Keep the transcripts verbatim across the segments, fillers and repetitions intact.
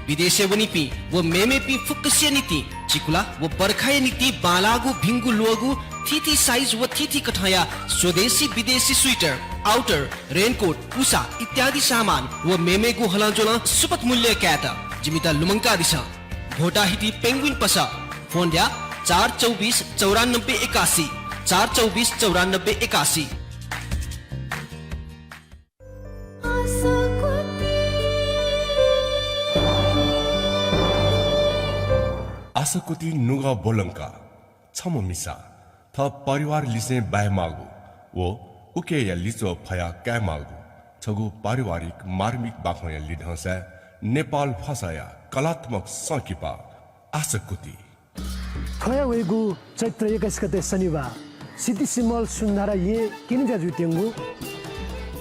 विदेशय् वनीपिं व मेमेपिं फुक्कसिया निंतिं चिकुला व बर्खाया निंतिं बांलाःगु भिंगु ल्वःगु थीथी साइज व थीथी कथंया स्वदेशी विदेशी स्वेटर, आउटर, रेनकोट, पुसा इत्यादि सामान व मेमेगु हलंज्वलं सुपथ मूल्यय् कायेत जिमित लुमंकादिसँ। भोटाहिटी पेंगुइन पसः। फोन ल्याः चार चौबिस चौरानब्बे एकासी, चार चौबिस चौरानब्बे एकासी। आशाकुति नुगः ब्वलंका। छम्ह मिसा थः परिवार लिसें बायेमाःगु व उकेया लिच्वः फयाः कायेमाःगु छगू पारिवारिक मार्मिक बाखंया लिधंसाय् नेपाल भाषाया कलात्मक संकिपा आशाकुति। थ्व हे वइगु चैत्र एकासी गते शनिबाः सिद्धिसिमल सुन्धारा येँ क्यनेज्या जुइत्यंगु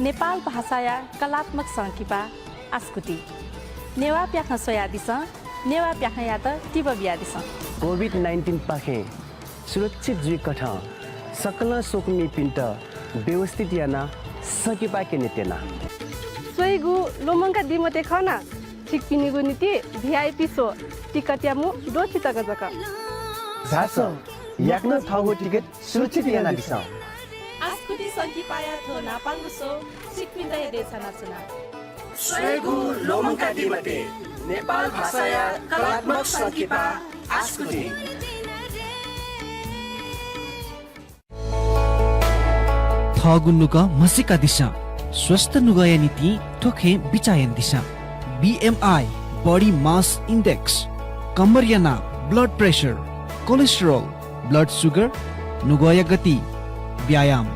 नेपाल भाषाया कलात्मक संकिपा आशाकुति। नेवाः प्याखं स्वयादिसँ, नेवाः प्याखंयात तिबः बियादिसँ। कोभिड नाइन्टिन पाखें सुरक्षित जुइकथं सकलं स्वकुमिपिन्त व्यवस्थित यानाः संकिपा क्यनेत्यना। स्वइगु ल्वःमंकादी मते खना। छिकपिनिगु निंतिं भिआइपी सो टिकटया मू द्वःछि तक जक। झासँ, याकनं थःगु टिकट सुरक्षित यानादिसँ। आशाकुति संकिपाया थ्व न्हापांगु सो छिकपिन्त हे देछानाच्वना। स्वयेगु ल्वःमंकादी मते, नेपाल भाषाया कलात्मक संकिपा आशाकुति। थःगु नुगः म्हसीकादिसँ। स्वस्थ नुगःया निंतिं थ्व खँय् बिचाः यानादिसँ। बीएमआई, body mass index, कम्मरया नाप, blood pressure, cholesterol, blood sugar, नुगःया गति, व्यायाम।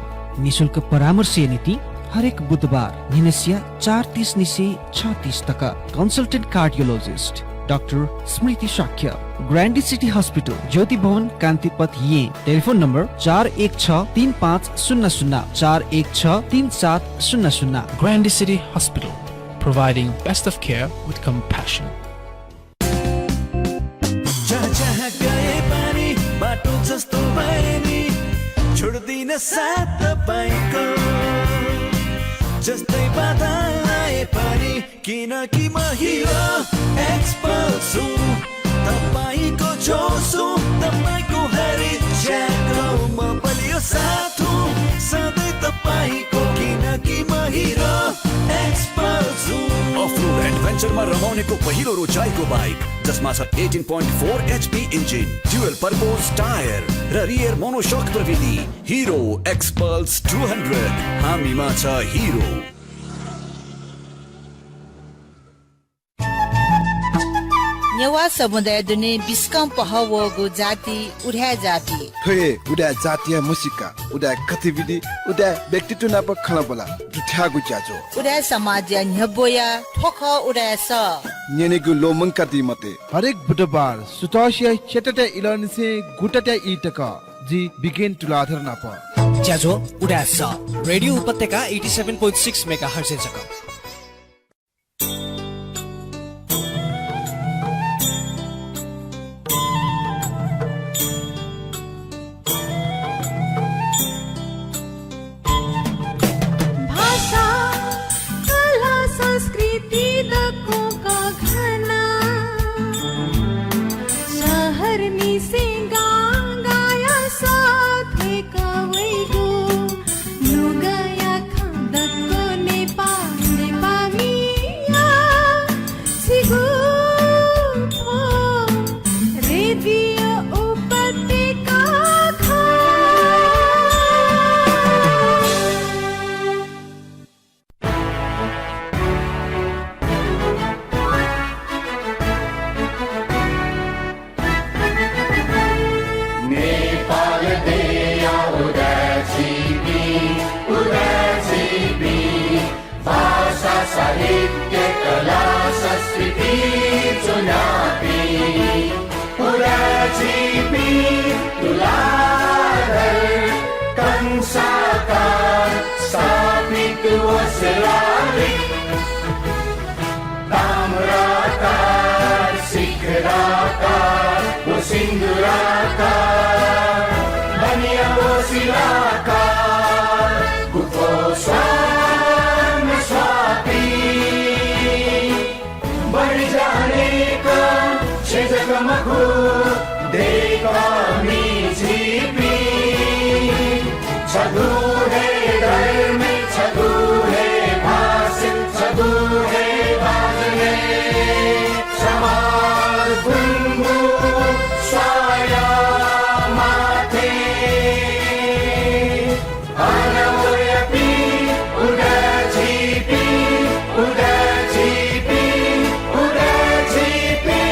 निशुल्क परामर्शया निंतिं हरेक बुधबार न्हिनसिया चार तीस निसें छ तीस तक। Consultant cardiologist डाक्टर स्मृति शाक्य, ग्रान्डी सिटी हस्पिटल, ज्योति भवन, कान्तिपथ, येँ। टेलिफोन नम्बर चार एक छ तीन पाँच शून्य शून्य, चार एक छ तीन सात शून्य शून्य। Grande City Hospital, providing best of care with compassion. जहाँ जहाँ गए पनि बाटो जस्तो भए नि, छोड्दिन साथ तपाईँको। जस्तै बाधा आए पनि किनकि म हिरो एक्सपल्स हुँ। तपाईँको जोस हुँ, तपाईँको हरेक ज्याकरो म बलियो साथ हुँ, सधैँ तपाईँको, किनकि म हिरो एक्सपल्स हुँ। अफ रोड एडभेन्चरमा रमाउनेको पहिलो रोचाइको बाइक, जसमा छ eighteen point four HP engine, dual purpose tyre र रियर मोनोसक प्रविधि। हिरो एक्सपल्स टू हन्ड्रेड, हामीमा छ हिरो। नेवाः समुदाय दुने बिस्कं पहः वःगु जाति उदाय् जाति। थ्व हे उदाय् जातिया म्हसीका, उदाय् गतिविधि, उदाय् व्यक्तित्व नाप खँल्हाबल्हा दुथ्याःगु ज्याझ्वः। उदाय् समाजया न्ह्यब्वया थ्व खः उदाय् सः। न्यनेगु ल्वःमंकादी मते। हरेक बुधबार सुथसिया च्यातातय् इलंनिसें गुतातय् ई तक। जि बिगेन तुलाधर नाप। ज्याझ्वः उदाय् सः। रेडियो उपत्यका एटी सेभेन पोइन्ट सिक्स मेगाहर्जय् जक। भाषा, कला, संस्कृति दक्वं कःघाना। शहरनिसें गां गाया सः थ्वय्क वइगु। नुगःया खँ दक्व नेपाः, नेपाःमिया छिगु थ्व रेडियो उपत्यका खः। नेपाल देय्‌या उदाय् झीपिं, उदाय् झीपिं, भाषा, साहित्य, कला, संस्कृति च्वनापिं। उदाय् झीपिं तुलाधर, कंसाकार, स्थापित व शिलालिक, ताम्राकार, शिखराकार व सिन्दूराकार, बनिया व शिलाकार, गुफो स्वर्ण स्वापी। बढी जा अनेक छेजक मखु देकःमि झीपिं। छगू हे धर्मे, छगू हे भाषे, छगू हे बाजने। समाज भुंगु स्वाया माथे। अन वयापिं उदाय् झीपिं, उदाय् झीपिं, उदाय् झीपिं।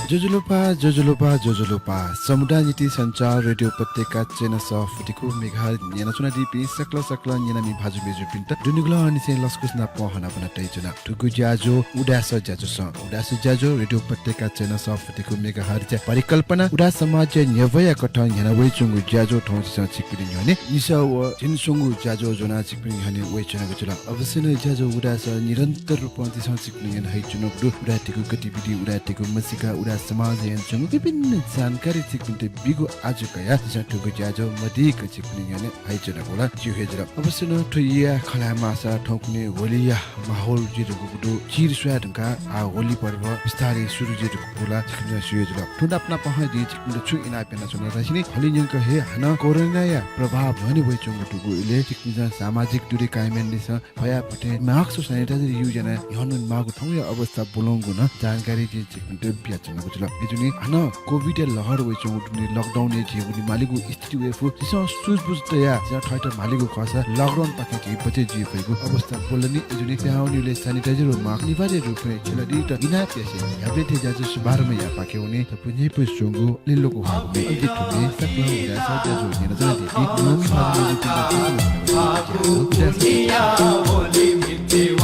ज्वजलपा, ज्वजलपा, ज्वजलपा। समुदाय नीति सञ्चार रेडियो उपत्यका चय्न्हय् सः फुति खु मेगाहर्ज न्यनाच्वनादीपिं सकल सकल न्यनामि भाजु मय्जुपिन्त दुनुगलंनिसें लसकुस नाप हनाबना तयाच्वना। थुगु ज्याझ्वः उदाय् सः ज्याझ्वलय्। उदाय् सः ज्याझ्वः रेडियो उपत्यका चय्न्हय् सः फुति खु मेगाहर्जया परिकल्पना उदाय् समाजया न्ह्यब्वया कथं न्ह्याना वयाच्वंगु ज्याझ्वः थौं झीसं छिकपिनि न्ह्यःने निसः व झिंस्वंगू ज्याझ्वः ज्वनाः छिकपिनि न्ह्यःने वयाच्वनागु जुल। अवश्य नं ज्याझ्वः उदाय् सः निरन्तर रूपं झीसं छिकपिनि न्ह्यःने हयाच्वनागु दु। उदाय् थुगु गतिविधि, उदाय् थुगु मसिका, उदाय् समाजय् यानाच्वंगु विभिन्न जानकारी छिकपिन्त बीगु आजु कयाः झीसं थुगु ज्याझ्वः मदिक्क छिकपिनि न्ह्यःने हयाच्वनागु ला ज्यू हे जुल। अवश्य नं थ्व य् खँ ल्हाये माःसा थौंकन्हय् होलीया माहौल जुइ धुंकूगु दु। चिर स्वयाः धुंकाः आः होली पर्व बिस्तारं सुरु जुइ धुंकूगु ला छिकपिन्सं स्यू हे जुल। थ्व नाप नाप हे जिं छिकपिन्त छु इनाप यानाच्वना धाःसा नि, होली न्यंक हे हानं कोरोनाया प्रभाव न्ह्यःने वयाच्वंगु दुगु इलय् छिकपिन्सं सामाजिक दूरी कायम यानादिसँ। भयाभुतय् mask व sanitizer use यानाः न्ह्यःने माःगु थौंया अवस्था ब्वलंगु नं जानकारी जिं छिकपिन्त बियाच्वनागु जुल। अय्जूगुलिं हानं कोभिडया लहर वयाच्वंगु दुने lockdown-य् झी वने मालीगु स्थिति वये फु। झीसं सुझबुझ तयाः झीसं थःत म्हालेगु खःसा lockdown-पाखें झी बचय् जुइ फइगु अवस्था ब्वलनि। अय्जूगुलिं पिहां वनीबलय् sanitizer व mask अनिवार्य रूपं छ्यलादीत इनाप यासें न्ह्याबलें थें ज्याझ्वः शुभारम्भया पाखे वने। थ्व न्ह्यइपुसे च्वंगु लय् ल्वकु ह्वाःगु मे। अले थुपिं सकलें उदाय् सः ज्याझ्वः न्यनाच्वनादीपिं न्यनामि भाजु मय्जुपिन्त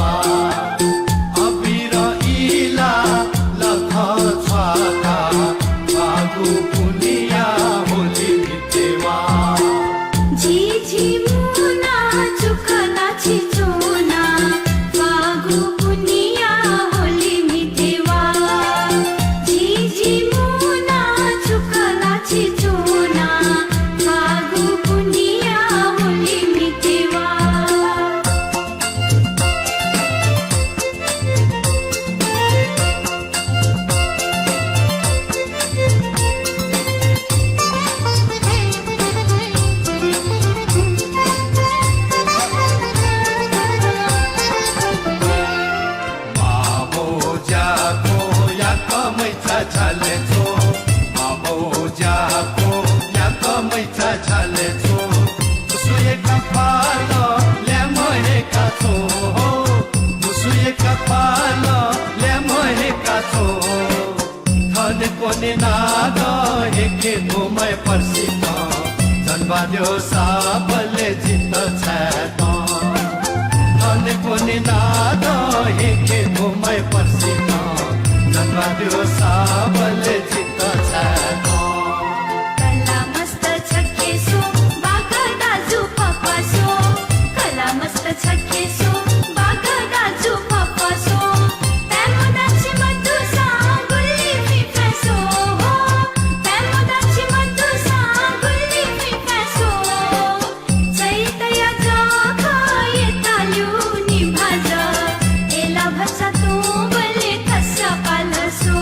झीसं झीसं मुना चुकला छिचुना फागु पुनिया होली मितेवा। झीसं मुना चुकला छिचुना फागु पुनिया होली मितेवा। माबौ ज्याकू याकःमि चाचाले छु, माबौ ज्याकू याकःमि चाचाले छु, मुसुया कपालं ल्याय्म्ह हे काच्वं हो, मुसुया कपालं ल्याय्म्ह हे काच्वं। थन क्वने नादँ हेके धुमय् पर्सितं, जन्माद्यः साबलय् जितः छाय्तं। थन क्वने नादँ हेके धुमय् पर्सितं, जन्माद्यः साबलय् जितः छाय्तं। कला मस्त छखे सु, बागः दाजु पापा सु, कला मस्त छखे सु, बागः दाजु पापा सु, प्याम्ह दाछि मदुसां गुलि फुइँ फ्यासो हो, प्याम्ह दाछि मदुसां गुलि फुइँ फ्यासो। चैतया जःखः यताल्यू निभाजः, एला भचा तुं बलय् थस्सा पालसो।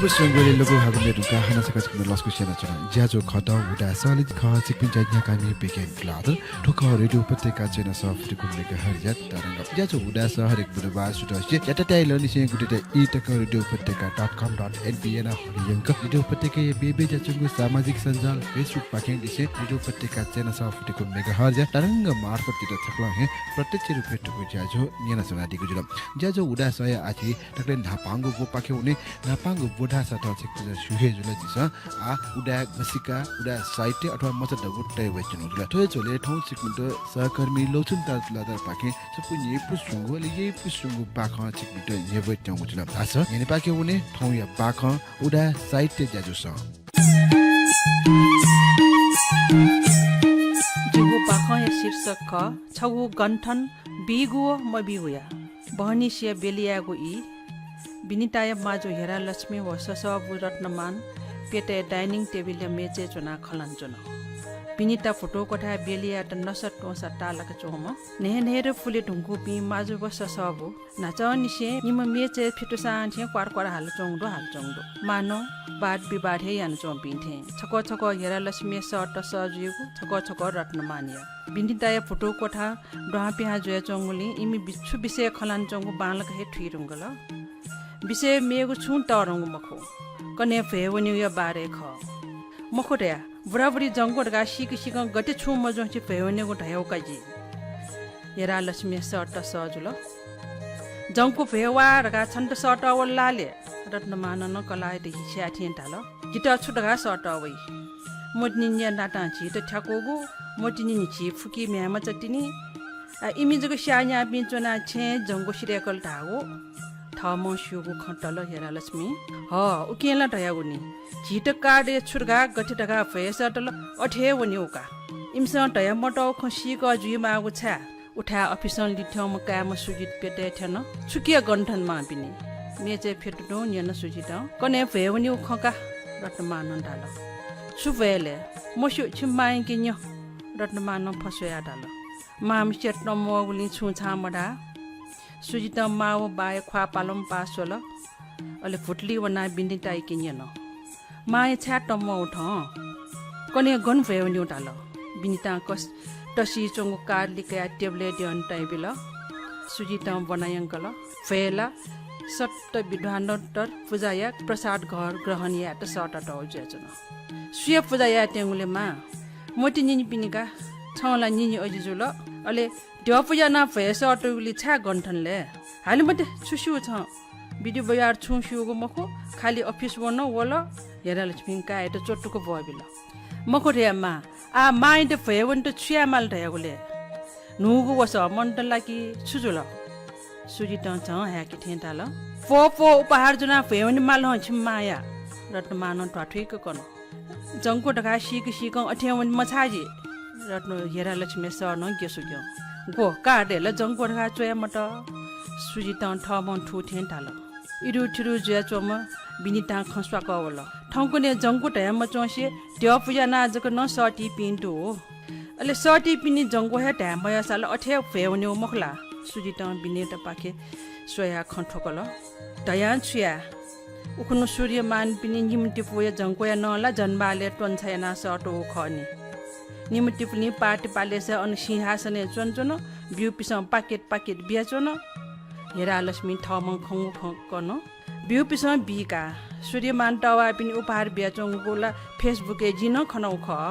पुष्पं गोले लोगो हागुने धुंकाः हानं छकः छिकपिन्त लसकुस यानाच्वना। ज्याझ्वः खः द उदाय् सः, लजित खः छिकपिनि ज्या न्ह्याकामि पेकेन तुलाधर। थ्व खः रेडियो उपत्यका च्यानल सः forty-two megahertz-या तरंग। ज्याझ्वः उदाय् सः हरेक बुधबार सुथसिया च्यातातय् लःनिसें गुतितय् ई तक रेडियो उपत्यका dot com dot npn-य् हलियंक रेडियो उपत्यकाया बेबे ज्याच्वंगु सामाजिक सञ्जाल Facebook पाखें लिसें रेडियो उपत्यका च्यानल सः forty-two megahertz-या तरंग मार्फत जितः छकलं हे प्रत्यक्ष रूपय् थुगु ज्याझ्वः न्यनाच्वनादीगु जुल। ज्याझ्वः उदाय् सःया आः झी दकलय् न्हापांगु ब्वपाखे वने। न्हापांगु ब्व धाःसा थः छिकपिन्त स्यू हे जुल झीसं आः उदाय् म्हसीका, उदाय् साहित्य अथवा मचा दबू तये वयाच्वनागु जुल। थ्व हे झ्वलय् थौं छिकपिन्त सहकर्मी लौचुन ताल तुलाधरपाखें छपु न्ह्यइपुसे च्वंगु, अले यइपुसे च्वंगु बाखं छिकपिन्त न्ह्यब्वयाच्वनागु जुल। आः न्यनेपाखे वने थौंया बाखं उदाय् साहित्य ज्याझ्वलय्। जिगु बाखंया शीर्षक खः छगू गन्थन, बीगु व मबीगुया। बहनिसिया ब्यलयागु ई। विनिताया माजु हेरालक्ष्मी व ससःबु रत्नमान प्यतय् dining table-या मेचय् च्वनाः खँ ल्हानाच्वन। विनिता भुतू क्वथाय् ब्यलयात नसा त्वंसा ताःलाकाच्वंम्ह न्हय्न्हय्दँ पुले धुंकूपिं माजु व ससःबु न्हाचःनिसें निम्ह मेचय् फ्यतुसां थें क्वार क्वार हालाच्वंगु दु, हालाच्वंगु दु। मानं वाद विवाद हे यानाच्वंपिं थें। छकः छकः हेरालक्ष्मीया सः तसः जुइगु, छकः छकः रत्नमानया। विनिताया भुतू क्वथां दुहां पिहां जुयाच्वंगुलिं इमि बि-, छु विषयय् खँ ल्हानाच्वंगु बांलाक हे थुइधुंकल। विषय मेगु छुं तःधंगु मखु। कन्हय् भ्वय् वनेगुया बारे खः। मखु धया, बुराबुरी जंक्व धकाः सीक सीकं गथे छुं मज्वंसे भ्वय् वनेगु धयागु का जिं। हेरालक्ष्मीया सः तसः जुल। जंक्व भ्वय् वा धकाः छन्त सःतः वल ला ले? रत्नमानं नं कलाःयात हिस्याः थें धाल। जितः छु धकाः सःतः वइ? मोतिनिनिया नातां झीत थ्याकूगु, मोतिनिनि झी फुकी म्ह्याय्मचा तिनि। आ, इमि जक स्याःन्याःपिं च्वनाः छेँय् जंक्व सिधय्कल धाःगु। थःम्हं स्यूगु खँ तल हेरालक्ष्मी। ह, उकिं ला धयागु नि। झीत कार्डय् छु धकाः गथे धकाः भ्वय् सःतल, अथे हे वनेगु का। इमिसं धया मतःगु खँ सीकः जुइमाःगु छाय्? उथाय् अफिसं लिथ्यंम्ह काय्म्ह सुजित प्यतय् थ्यन। छुकिया गन्थन मांपिनि? मेचय् फ्यतुतुं न्यन सुजितं। कन्हय् भ्वय् वनेगु खँ का, रत्नमानं धाल। छु भ्वय् ले? मस्यू, छिमि मांयाके न्यँ, रत्नमानं फस्वयाः धाल। मांम्हसिया तंम्वःगुलिं छुं छां मधाः। सुजितं मां व बाया ख्वाः पालंपाः स्वल। अले भुतुलिइ वनाः विनितायाके न्यन। मांया छाय् तंम्वः थौं? कन्हय् गन भ्वय् वनेगु धाल। विनितां कस-, तसिइच्वंगु कार्ड लिकयाः टेबलय् द्यःने तयाबिल। सुजितं ब्वना यंकल। भ्वय् ला सप्त विद्वानोत्तर पुजाया प्रसाद घर ग्रहण यायेत सःतातःगु जुयाच्वन। सुया पुजा यायेत्यंगु ले मां? मोतिनिनिपिनि का। छं ला निनि अजि जुल। अले द्यःपुजा यानाः भ्वय् सःतूगुलिं छाय् गन्थन ले? हाले मते, छु स्यू छं? विधि व्यवहार छुं स्यूगु मखु, खालि अफिस वन वल। हेरालक्ष्मीं काय्‌यात च्वतुक ब्वःबिल। मखु धया मां, आः मांयात भ्वय् वनेत छु याये माल धयागु ले? न्हूगु वसः मन्त ला कि छु जुल? सुजितं झं हाय्‌के थें धाल। प्वः प्वः उपहार ज्वनाः भ्वय् वने माल हं छिमि मांया। रत्नमानं ध्वाथुइक कन। जंक्व धकाः सीक सीकं अथें वने मछाः जि। रत्न हेरालक्ष्मीया सः नं ग्यसुग्यं। ग्व, कार्डय् ला जंक्व धकाः च्वया मतः। सुजितं थःम्हं थू थें धाल। इरुथिरु जुयाच्वंम्ह विनितां खँ स्वाकः वल। थौंकन्हय् जंक्व धया मच्वंसे द्यःपुजा यानाः जक नं सःतीपिं दु। अले सःतीपिनि जंक्व हे धाये मयःसा ला अथे हे भ्वय् वनेगु मखु ला? सुजितं विनितापाखे स्वयाः खँ थ्वकल। धयां छु याये? उखुन्हु सूर्यमानपिनि निम्ह तिपूया जंक्वया नं ला जनबहालय् त्वंछा यानाः सःतूगु खः नि। निम्ह तिपुलिं पार्टी पालेसय् अन सिंहासनय् च्वनाच्वन, ब्यूपिसं पाकेत पाकेत बियाच्वन। हेरालक्ष्मीं थःम्हं खंगु खँ कन। ब्यूपिसं बी का। सूर्यमान तःवाःपिनि उपहार बियाच्वंगु ला Facebook-य् जिं नं खनागु खः।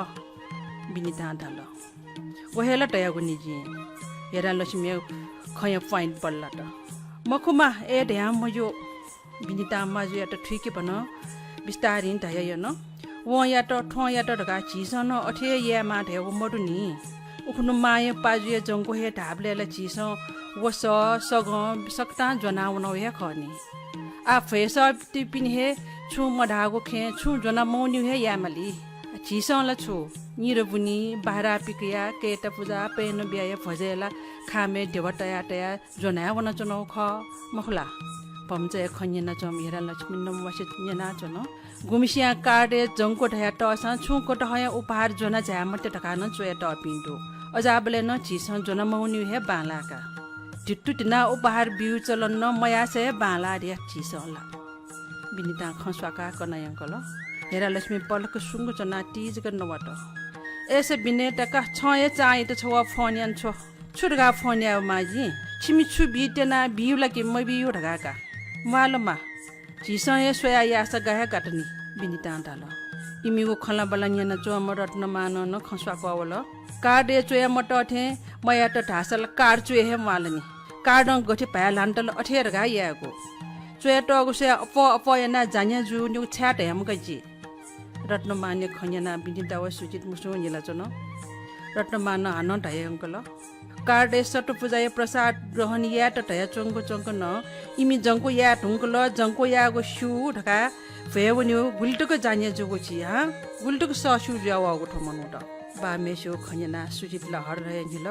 विनितां धाल। व हे ला धयागु नि जिं। हेरालक्ष्मीया खँया point बल्लात। मखुमा, अय् धयां मज्यू। विनितां माजुयात थुइके भनं बिस्तारं धया यन। वंयात, थ्वंयात धकाः झीसं नं अथे हे यायेमाः धयागु मदु नि। उखुन्हु मांया पाजुया जंक्व हे धाःबलय् ला झीसं वसः, सगं सकतां ज्वनाः वनागु हे खः नि। आः भ्वय् सःतीपिनि हे छुं मधाःगु खँय् छुं ज्वना मवनीगु हे यायेमाली। झीसं ला छु, निदँ बुनी, बाहिरा पिकया, कय्ता पुजा, पय्न बियाया भ्वजय् ला खामय् देवा तया तया ज्वना हे वनाच्वनागु खः, मखु ला? भम्चाया खँ न्यनाच्वंम्ह हेरालक्ष्मीं नमवासे न्यनाच्वन। गुम्हसियां कार्डय् जंक्व धया तःसां छुं कतहंया उपहार ज्वना झाये मते धकाः नं च्वया तःपिं दु। अजाःबलय् नं झीसं ज्वना मवनीगु हे बांलाः का। धित्तुधिनाः उपहार ब्यूगु चलन नं मयाःसा हे बांलाः धया झीसं ला। बिनितां खँ स्वाकाः कना यंकल। हेरालक्ष्मी पलख सुंक च्वनाः तिजक नवात। अय्सा बिनिता का, छं हे चां यात छगू फोन याना छ्व। छु धकाः फोन याये माः जिं? छिमि छु बी त्यना, बीउ ला कि मबीउ धकाः का। म्वाल माः। झीसं हे स्वयाः याःसा गा हे गात नि, बिनितां धाल। इमिगु खँल्हाबल्हा न्यनाच्वंम्ह रत्नमानं नं खँ स्वाकः वल। कार्डय् च्वया मतः थें मयात धाःसा ला कार्ड च्वये हे म्वाल नि। कार्डं गथे भाय् ल्हानातल अथे हे धकाः यायेगु। च्वयातःगु स्वयाः अप्वः अप्वः यानाः जान्हय् जूनिगु छाय् धयाम्ह का जि। रत्नमानया खँ न्यनाः बिनिता व सुजित मुसुं न्हिलाच्वन। रत्नमानं हानं धयायंकल, कार्डय् सतपुजाया प्रसाद ग्रहण यायेत धयाच्वंक च्वंक नं इमि जंक्व याये धुंकल, जंक्व यायेगु स्यू धकाः भ्वय् वनेगु गुलि तक जान्हय् जूगु छि, हां? गुलि तक सःस्यू जुया वःगु थ्व मनूत। बाःम्हय्सिगु खँ न्यनाः सुजित ला हरहर हे न्हिल।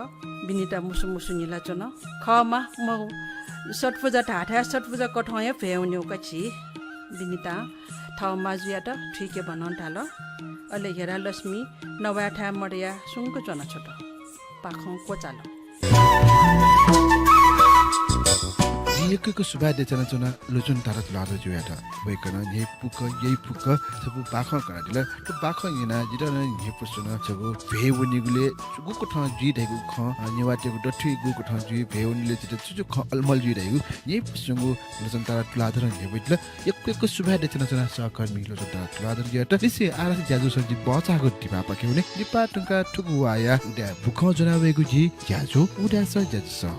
बिनिता मुसु मुसु न्हिलाच्वन। खः माः, मखु, सतपुजा धाःथाय् सतपुजा कथं हे भ्वय् वनेगु का छि। बिनितां थः माजुयात थुइके भनं धाल। अले हेरालक्ष्मी नवायेथाय् मदयाः सुंक च्वनाछ्वत। पाखं क्वचाल। जिं यक्व यक्व सुभाय् देछानाच्वना लोचन तारा तुलाधरजुयात। वय्कलं न्ह्यइपुक यइपुक छपु बाखं कनादिल। थ्व बाखं न्यनाः जितः नं न्ह्यइपुसे नं छपु भ्वय् वनीगुलय् गुकथं जुइ धइगु खँ, अ, नेवाःतय्गु दथुइ गुकथं जुइ, भ्वय् वनीगुलय् जितः छु छु खँ अलमल जुइ धइगु न्ह्यइपुसे च्वंगु लोचन तारा तुलाधरं न्ह्यइपुइदिल। यक्व यक्व सुभाय् देछानाच्वना सहकर्मी लोचन तारा तुलाधरजुयात। लिसें आः धाःसा ज्याझ्वलय् जि बचाःगु दिपापाखे वने। लिपा धुंकाः थुगु वाःया उदाय् बुखँ ज्वना वयेगु जि ज्याझ्वः उदाय् सः ज्याझ्वः सः।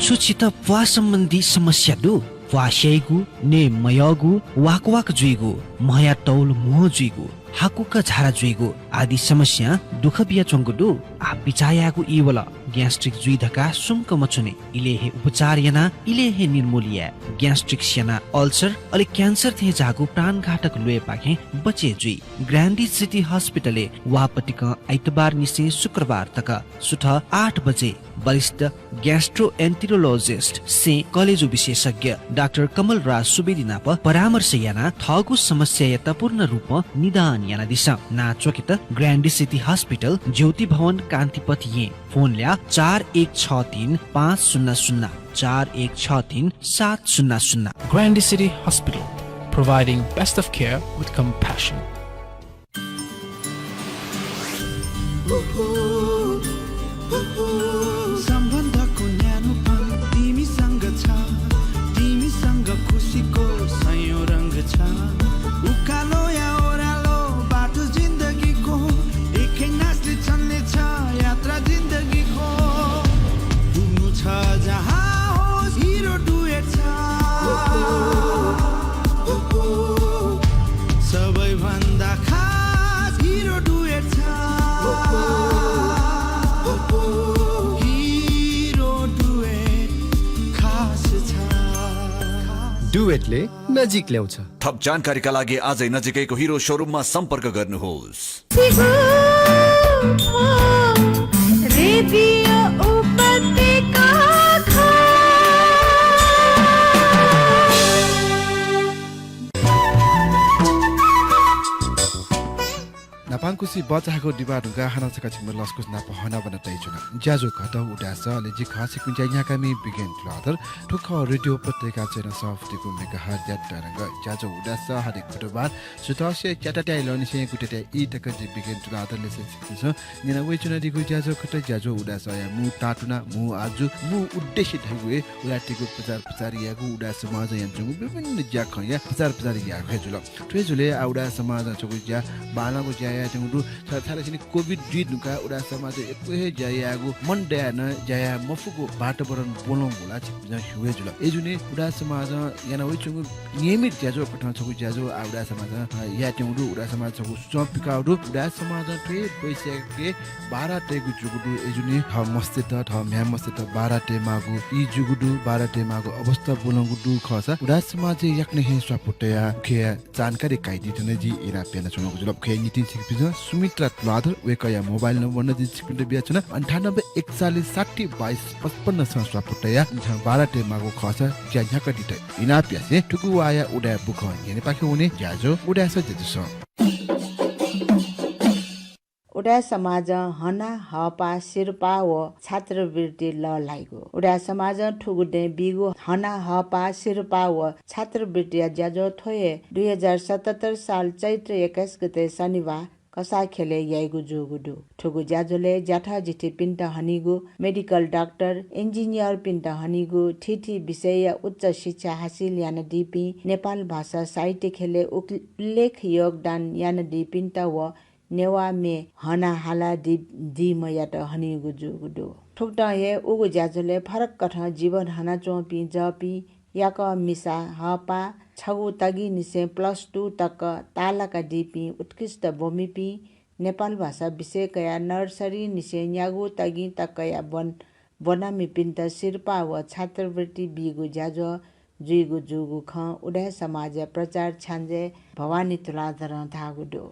छु छित प्वाः सम्बन्धी समस्या दु? प्वाः स्याइगु, नये मयःगु, वाकवाक जुइगु, म्हया तौल म्हो जुइगु, हाकुक झारा जुइगु आदि समस्यां दुःख बियाच्वंगु दु? आः बिचाः यायेगु ई वल। ग्यास्ट्रिक जुइ धकाः सुंक मछुने। इलय् हे उपचार यानाः इलय् हे निर्मूल याये। ग्यास्ट्रिक स्यानाः अल्सर अले क्यान्सर थें ज्याःगु प्राणघातक ल्वय्पाखें बचय् जुइ। ग्रान्डी सिटी हस्पिटलय् वाःपतिकं आइतबारनिसें शुक्रबार तक सुथय् आठ बजे वरिष्ठ ग्यास्ट्रोएन्टेरोलोजिस्ट सें कलेजो विशेषज्ञ डाक्टर कमल राज सुवेदी नाप परामर्श यानाः थःगु समस्यायात पूर्ण रूपं निदान यानादिसँ। नां च्वकेत ग्रान्डी सिटी हस्पिटल, ज्योति भवन, कान्तिपथ येँ। फोन ल्याः चार एक छ तीन पाँच शून्य शून्य, चार एक छ तीन सात शून्य शून्य। Grande City Hospital, providing best of care with compassion. सम्बन्धको न्यानोपन तिमीसँग छ, तिमीसँग खुसीको सयौँ रंग छ। उकालोया ओह्रालो बाटो जिन्दगीको, एकै नासले चल्नेछ यात्रा जिन्दगीको। पुग्नु छ जहाँ होस्, हिरो डुएट छ। सबैभन्दा खास हिरो डुएट छ। हिरो डुएट खास छ। डुएटले नजिक ल्याउँछ। थप जानकारीका लागि आजै नजिकैको हिरो सोरुममा सम्पर्क गर्नुहोस्। रेडियो उपत्यका। न्हापांकुसि बचाःगु दिपा धुंकाः हानं छकः छिकपिनि लसकुस नाप हनाबना तयाच्वना। ज्याझ्वः घत उदाय् सः, अले जि खः छिकपिनि ज्या न्ह्याकामि बिगेन तुलाधर। थ्व खः रेडियो उपत्यका चय्न्हय् सफुतिगु मेगाहर्ज या तरंग। ज्याझ्वः उदाय् सः हरेक बुधबार सुथसिया च्यातात्याः इलंनिसें गुत्याताय् ई तक जि बिगेन तुलाधरं लिसे छिकपिन्सं न्यना वयाच्वनादीगु ज्याझ्वः खः। ज्याझ्वः उदाय् सःया मू ताःतुना, मू आजु, मू उद्देश्य धइगु हे उदाय्‌तय्‌गु प्रचार प्रसार यायेगु, उदाय् समाजं यानाच्वंगु विभिन्न ज्याखँया प्रचार प्रसार यायेगु हे जुल। थ्व हे जुलय् आः उदाय् समाजं छगू ज्या, बांलाःगु ज्या यायेत्यंगु दु। छ-, छाय्‌धाःसा नि कोभिड जुइ धुंकाः उदाय् समाजं यक्व हे ज्या यायेगु मन दयाः नं ज्या याये मफुगु वातावरण ब्वलंगु ला छिकपिन्सं स्यू हे जुल। अय्‌जूगुलिं उदाय् समाजं याना वयाच्वंगु नियमित ज्याझ्वः कथं छगू ज्याझ्वः आः उदाय् समाजं, अ, यायेत्यंगु दु। उदाय् समाजं छगू सुचं पिकाःगु दु। उदाय् समाजं थ्व हे वैशाखय् बारा तयेगु जूगु दु। अय्‌जूगुलिं थः मस्तय्‌त, थः म्ह्याय् मस्तय्‌त बारा तयेमाःगु ई जूगु दु, बारा तयेमाःगु अवस्था ब्वलंगु दु खःसा उदाय् समाजय् याकनं हे स्वापू तयाः उखेया जानकारी काइदी धकाः जि इनाप यानाच्वनागु जुल। उखेया निंतिं छिकपिन्सं सुमित्रा तुलाधर, वय्‌कःया मोबाइल नम्बर नं जिं छिकपिन्त बियाच्वना, अन्ठानब्बे एकचालिस साठी बाइस पचपन्नसं स्वापू तयाः झी बारा तयेमाःगु खःसा ज्या न्ह्याकादीत इनाप यासें थुगु वाःया उदाय् बुखँ न्यनेपाखे वने। ज्याझ्वः उदाय् सः ज्याझ्वलय्। उदाय् समाजं हना हःपाः सिरपाः व छात्रवृत्ति लःल्हाइगु। उदाय् समाजं थुगु दँय् बीगु हना हःपाः सिरपाः व छात्रवृत्तिया ज्याझ्वः थ्व हे दुई हजार सतहत्तर साल चैत्र एक्काइस गते शनिबाः कसाःखेलय् याइगु जूगु दु। थुगु ज्याझ्वलय् ज्याथःजिथिपिन्त हनीगु, मेडिकल डाक्टर, इन्जिनियरपिन्त हनीगु, थीथी विषयया उच्च शिक्षा हासिल यानादीपिं, नेपाल भाषा साहित्य ख्यलय् उक-, उल्लेख योगदान यानादीपिन्त व नेवाः म्ये हना हालादी, दीम्हयात हनीगु जूगु दु। थुकथं हे उगु ज्याझ्वलय् फरक कथं जीवन हनाच्वंपिं जःपिं याकः मिसा हःपाः छगू तगिंनिसें plus two तक ताःलाकादीपिं उत्कृष्ट ब्वमिपिं, नेपाल भाषा विषय कयाः nursery निसें न्यागू तगिं तकया ब्वन-, ब्वनामिपिन्त सिरपाः व छात्रवृत्ति बीगु ज्याझ्वः जुइगु जूगु खँ उदाय् समाजया प्रचार छ्याञ्जे भवानी तुलाधरं धाःगु दु।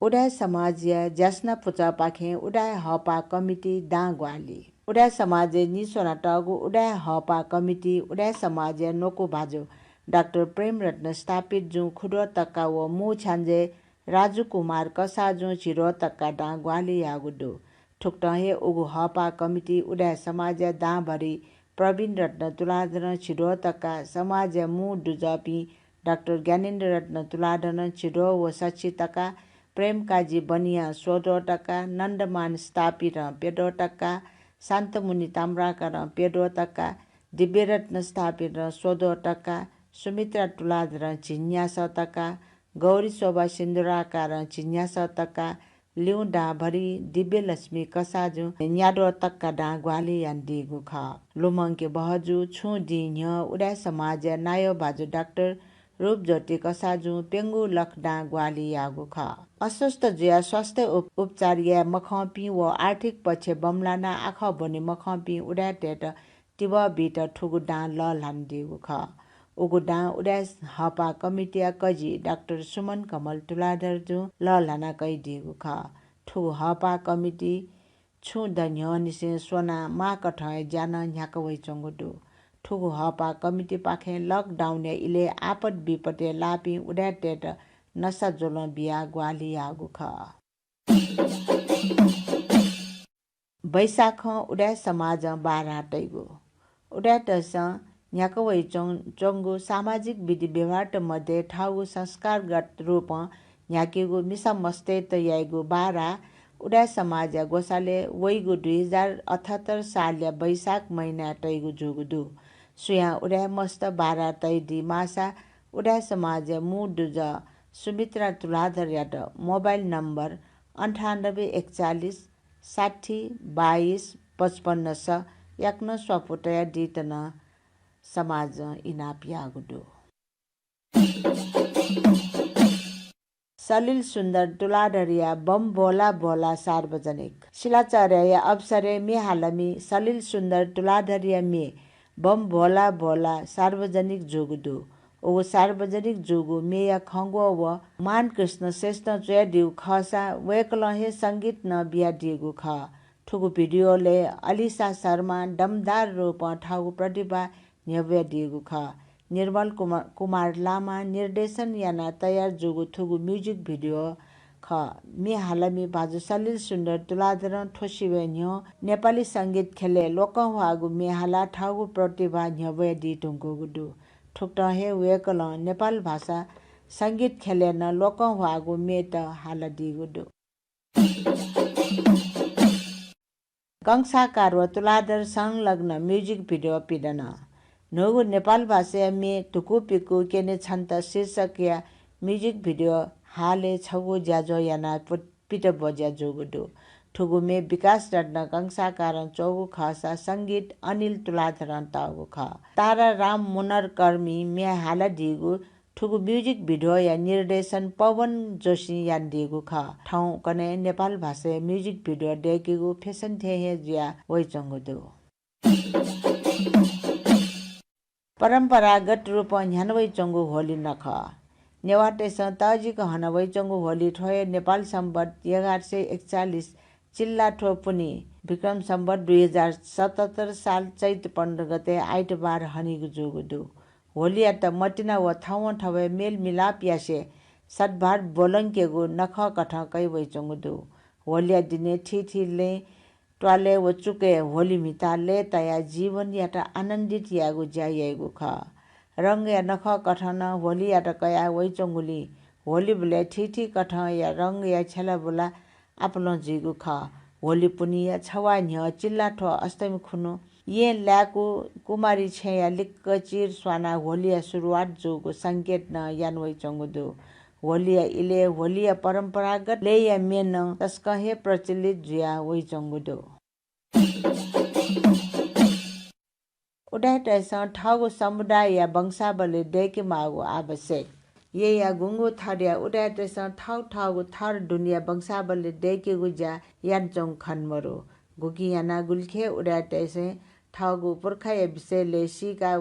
उदाय् समाजया ज्यासना पुचःपाखें उदाय् हःपाः कमिटी दां ग्वाहालि। उदाय् समाजय् निस्वनातःगु उदाय् हःपाः कमिटी उदाय् समाजया न्वकू भाजु डाक्टर प्रेमरत्न स्थापित जुं खुद्वः तक्का व मू छ्याञ्जे राजु कुमार कसाः जुं झिद्वः तक्का दां ग्वाहालि याःगु दु। थुकथं हे उगु हःपाः कमिटी उदाय् समाजया दांभरि प्रवीण रत्न तुलाधरं झिद्वः तक्का, समाजया मू दुजःपिं डाक्टर ज्ञानेन्द्र रत्न तुलाधरं झिद्वः व सछि तक्का, प्रेमकाजी बनियां स्वद्वः तक्का, नन्दमान स्थापितं प्यद्वः तक्का, शान्तमुनि ताम्राकारं प्यद्वः तक्का, दिव्यरत्न स्थापितं स्वद्वः तक्का, सुमित्रा तुलाधरं झिंन्यासः तक्का, गौरी शोभा सिन्दुराकारं झिंन्यासः तक्का, ल्यूँ दांभरि दिव्यलक्ष्मी कसाः जुं न्याद्वः तक्का दां ग्वाहालि यानादीगु खः। लुमंके बहःजू छुं दिं न्ह्यः उदाय् समाजया नायः भाजु डाक्टर रूपज्योति कसाः जुं प्यंगू लख दां ग्वाहालि याःगु खः। अस्वस्थ जुयाः स्वास्थ्य उप-, उपचार याये मखंपिं व आर्थिक पक्षय् बमलानाः आखः ब्वने मखंपिं उदाय्‌तय्‌त तिबः बीत थुगु दां लःल्हानादीगु खः। उगु दां उदाय् हःपाः कमिटीया कजि डाक्टर सुमन कमल तुलाधर जुं लःल्हाना कयादीगु खः। थुगु हःपाः कमिटी छुं द न्ह्यःनिसें स्वनाः माःकथं हे ज्या नं न्ह्याका वइच्वंगु दु। थुगु हःपाः कमिटीपाखें lockdown या इलय् आपत विपतय् लाःपिं उदाय्‌तय्‌त नसा ज्वलं बियाः ग्वाहालि याःगु खः। बैशाखं उदाय् समाजं बारा तइगु। उदाय्‌तय्‌सं न्ह्याका वइच्वं-, च्वंगु सामाजिक विधि व्यवहारत मध्ये थःगु संस्कारगत रूपं न्ह्याकीगु मिसा मस्तय्‌त याइगु बारा उदाय् समाजया ग्वसालय् वइगु दुई हजार अठहत्तर सालया बैशाख महिनाय् तइगु जूगु दु। सुयां उदाय् मस्त बारा तइदी माःसा उदाय् समाजया मू दुजः सुमित्रा तुलाधरयात मोबाइल नम्बर अन्ठानब्बे एकचालिस साठी बाइस पचपन्न स याकनं स्वापू तयादीत नं समाजं इनाप याःगु दु। सलिल सुन्दर तुलाधरया बम भोला भोला सार्वजनिक। सिलाचह्रेया अवसरय् म्ये हालामि सलिल सुन्दर तुलाधरया म्ये बम भोला भोला सार्वजनिक जूगु दु। उगु सार्वजनिक जूगु म्येया खँग्वः व मान कृष्ण श्रेष्ठं च्वयादीगु खःसा वय्‌कलं हे संगीत नं बियादीगु खः। थुगु भिडियोलय् अलिशा शर्मां दमदार रूपं थःगु प्रतिभा न्ह्यब्वयादीगु खः। निर्मल कुमा-, कुमार लामां निर्देशन यानाः तयार जूगु थुगु music video खः। म्ये हालामि भाजु सलिल सुन्दर तुलाधरं थ्व सिबय् न्ह्यः नेपाली संगीत ख्यलय् लोकंह्वाःगु म्ये हालाः थःगु प्रतिभा न्ह्यब्वयादी धुंकूगु दु। थुकथं हे वय्‌कलं नेपाल भाषा संगीत ख्यलय् नं लोकंह्वाःगु म्येत हालादीगु दु। कंसाकार व तुलाधर संलग्न music video पिदन। न्हूगु नेपाल भाषाया म्ये धुकुपिकु क्यने छन्त शीर्षकया music video हालय् छगू ज्याझ्वः यानाः पु-, पित बज्या जूगु दु। थुगु म्ये विकास रत्न कंसाकारं च्वःगु खःसा संगीत अनिल तुलाधरं तःगु खः। तारा राम मुनरकर्मीं म्ये हालादीगु थुगु music video या निर्देशन पवन जोशीं यानादीगु खः। थौंकन्हय् नेपाल भाषाया music video दय्‌केगु fashion थें हे जुया वइच्वंगु दु। परम्परागत रूपं न्ह्याना वइच्वंगु होली नखः। नेवाःतय्‌सं तःजिक हना वइच्वंगु होली थ्व हे नेपाल संवत् एघार सय एकचालिस चिल्लाथ्व पुन्हि विक्रम संवत् दुई हजार सतहत्तर साल चैत पन्ध्र गते आइतबार हनीगु जूगु दु। होलीयात मतिना व थवंथवय् मेलमिलाप यासें सद्भाव ब्वलंकेगु नखःकथं कयावइच्वंगु दु। होलीया दिनय् थीथी लँय् त्वालय् व चुकय् होली म्हिताः लय्तायाः जीवनयात आनन्दित यायेगु ज्या याइगु खः। रंगया नखःकथं नं होलीयात कयाः वइच्वंगुलिं होलीबलय् थीथी कथंया रंगया छ्यलाबुला आपालं जुइगु खः। होली पुन्हिया छवाः न्ह्यः चिल्लाथ्व अष्टमी खुन्हु येँ लाय्कू कुमारी छेँया लिक्क चिर स्वानाः होलीया सुरुवात जूगु संकेत नं यानावइच्वंगु दु। होलीया इलय् होलीया परम्परागत लय्या म्ये नं तसकं हे प्रचलित जुया वइच्वंगु दु। उदाय्‌तय्‌सं थःगु समुदायया वंशावली दय्केमाःगु आवश्यक। येँया गुंगू थरया उदाय्‌तय्‌सं थःगु थःगु थर दुनेया वंशावली दय्केगु ज्या यानाच्वंगु खने मदु। गुकिं यानाः गुलिखे उदाय्‌तय्‌सं थःगु पुर्खाया विषयलय् सीका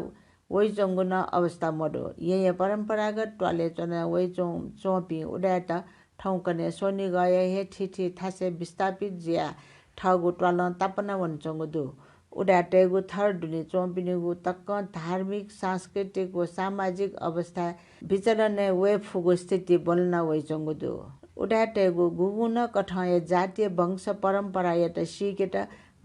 वइच्वंगु नं अवस्था मदु। येँया परम्परागत त्वालय् च्वना वइच्वं-, च्वंपिं उदाय्‌त थौंकन्हय् स्वनिगःया हे थीथी थासय् विस्थापित जुयाः थःगु त्वालं तापाना वनाच्वंगु दु। उदाय्‌तय्‌गु थर दुने च्वंपिनिगु तकं धार्मिक, सांस्कृतिक व सामाजिक अवस्था विचलनय् वये फुगु स्थिति ब्वलना वइच्वंगु दु। उदाय्‌तय्‌गु गुगुं नं कथंया जातीय वंश परम्परायात सीकेत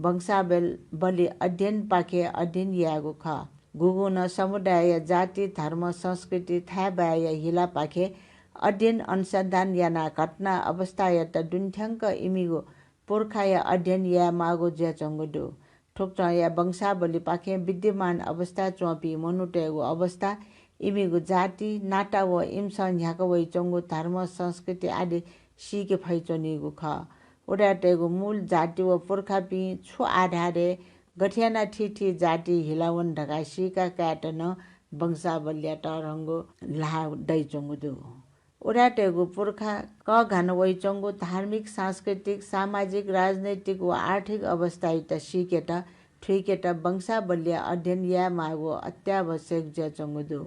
वंशावल-, वली अध्ययनपाखें अध्ययन यायेगु खः। गुगुं नं समुदायया जाति, धर्म, संस्कृति, थाय्‌बाय्‌या हिलापाखें अध्ययन अनुसन्धान यानाः घटना अवस्थायात दुने थ्यंक इमिगु पुर्खाया अध्ययन यायेमाःगु जुयाच्वंगु दु। थुकथंया वंशावलीपाखें विद्यमान अवस्थाय् च्वंपिं मनूतय्‌गु अवस्था, इमिगु जाति, नाता व इमिसं न्ह्याका वइच्वंगु धर्म, संस्कृति आदि सीके फइच्वनीगु खः। उदाय्‌तय्‌गु मूल जाति व पुर्खापिं छु आधारय् गथे यानाः थीथी जाति हिला वन धकाः सीका कायेत नं वंशावलीया तःधंगु ल्हाः दइच्वंगु दु। उदाय्‌तय्‌गु पुर्खा कःघाना वइच्वंगु धार्मिक, सांस्कृतिक, सामाजिक, राजनैतिक व आर्थिक अवस्थायात सीकेत, थुइकेत वंशावलीया अध्ययन यायेमाःगु अत्यावश्यक जुयाच्वंगु दु।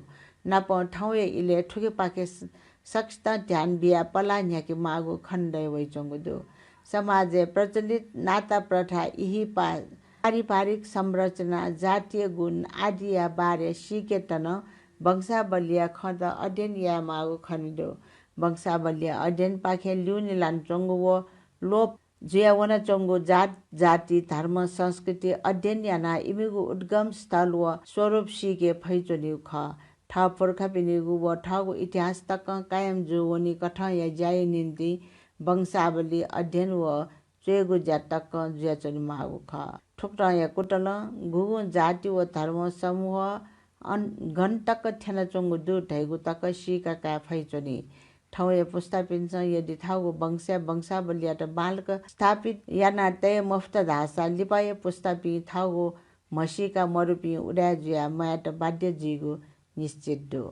नापं थौंया इलय् थुकिपाखे स-, सकसितं ध्यान बियाः पलाः न्ह्याकेमाःगु खनेदयावइच्वंगु दु। समाजय् प्रचलित नाता प्रथा, इहिपा, पारिवारिक संरचना, जातीय गुण आदिया बारे सीकेत नं वंशावलीया खँत अध्ययन यायेमाःगु खने दु। वंशावलीया अध्ययनपाखें ल्यूने लानाच्वंगु व लोप जुया वनाच्वंगु जात, जाति, धर्म, संस्कृति अध्ययन यानाः इमिगु उद्गम स्थल व स्वरूप सीके फइच्वनीगु खः। थः पुर्खापिनिगु व थःगु इतिहास तकं कायम जू वनी कथंया ज्याया निंतिं वंशावली अध्ययन व च्वयेगु ज्या तकं जुयाच्वनेमाःगु खः। थुकथंया कुतलं गुगुं जाति व धर्म समूह अन-, गन तक थ्यनाच्वंगु दु धइगु तक सीका काये फइच्वनी। थौंया पुस्तापिन्सं यदि थःगु वंशया वंशावलीयात बांलाक स्थापित याना तये मफुत धाःसा लिपाया पुस्तापिं थःगु म्हसीका मरुपिं उदाय् जुयाः म्वायेत बाध्य जुइगु निश्चित दु।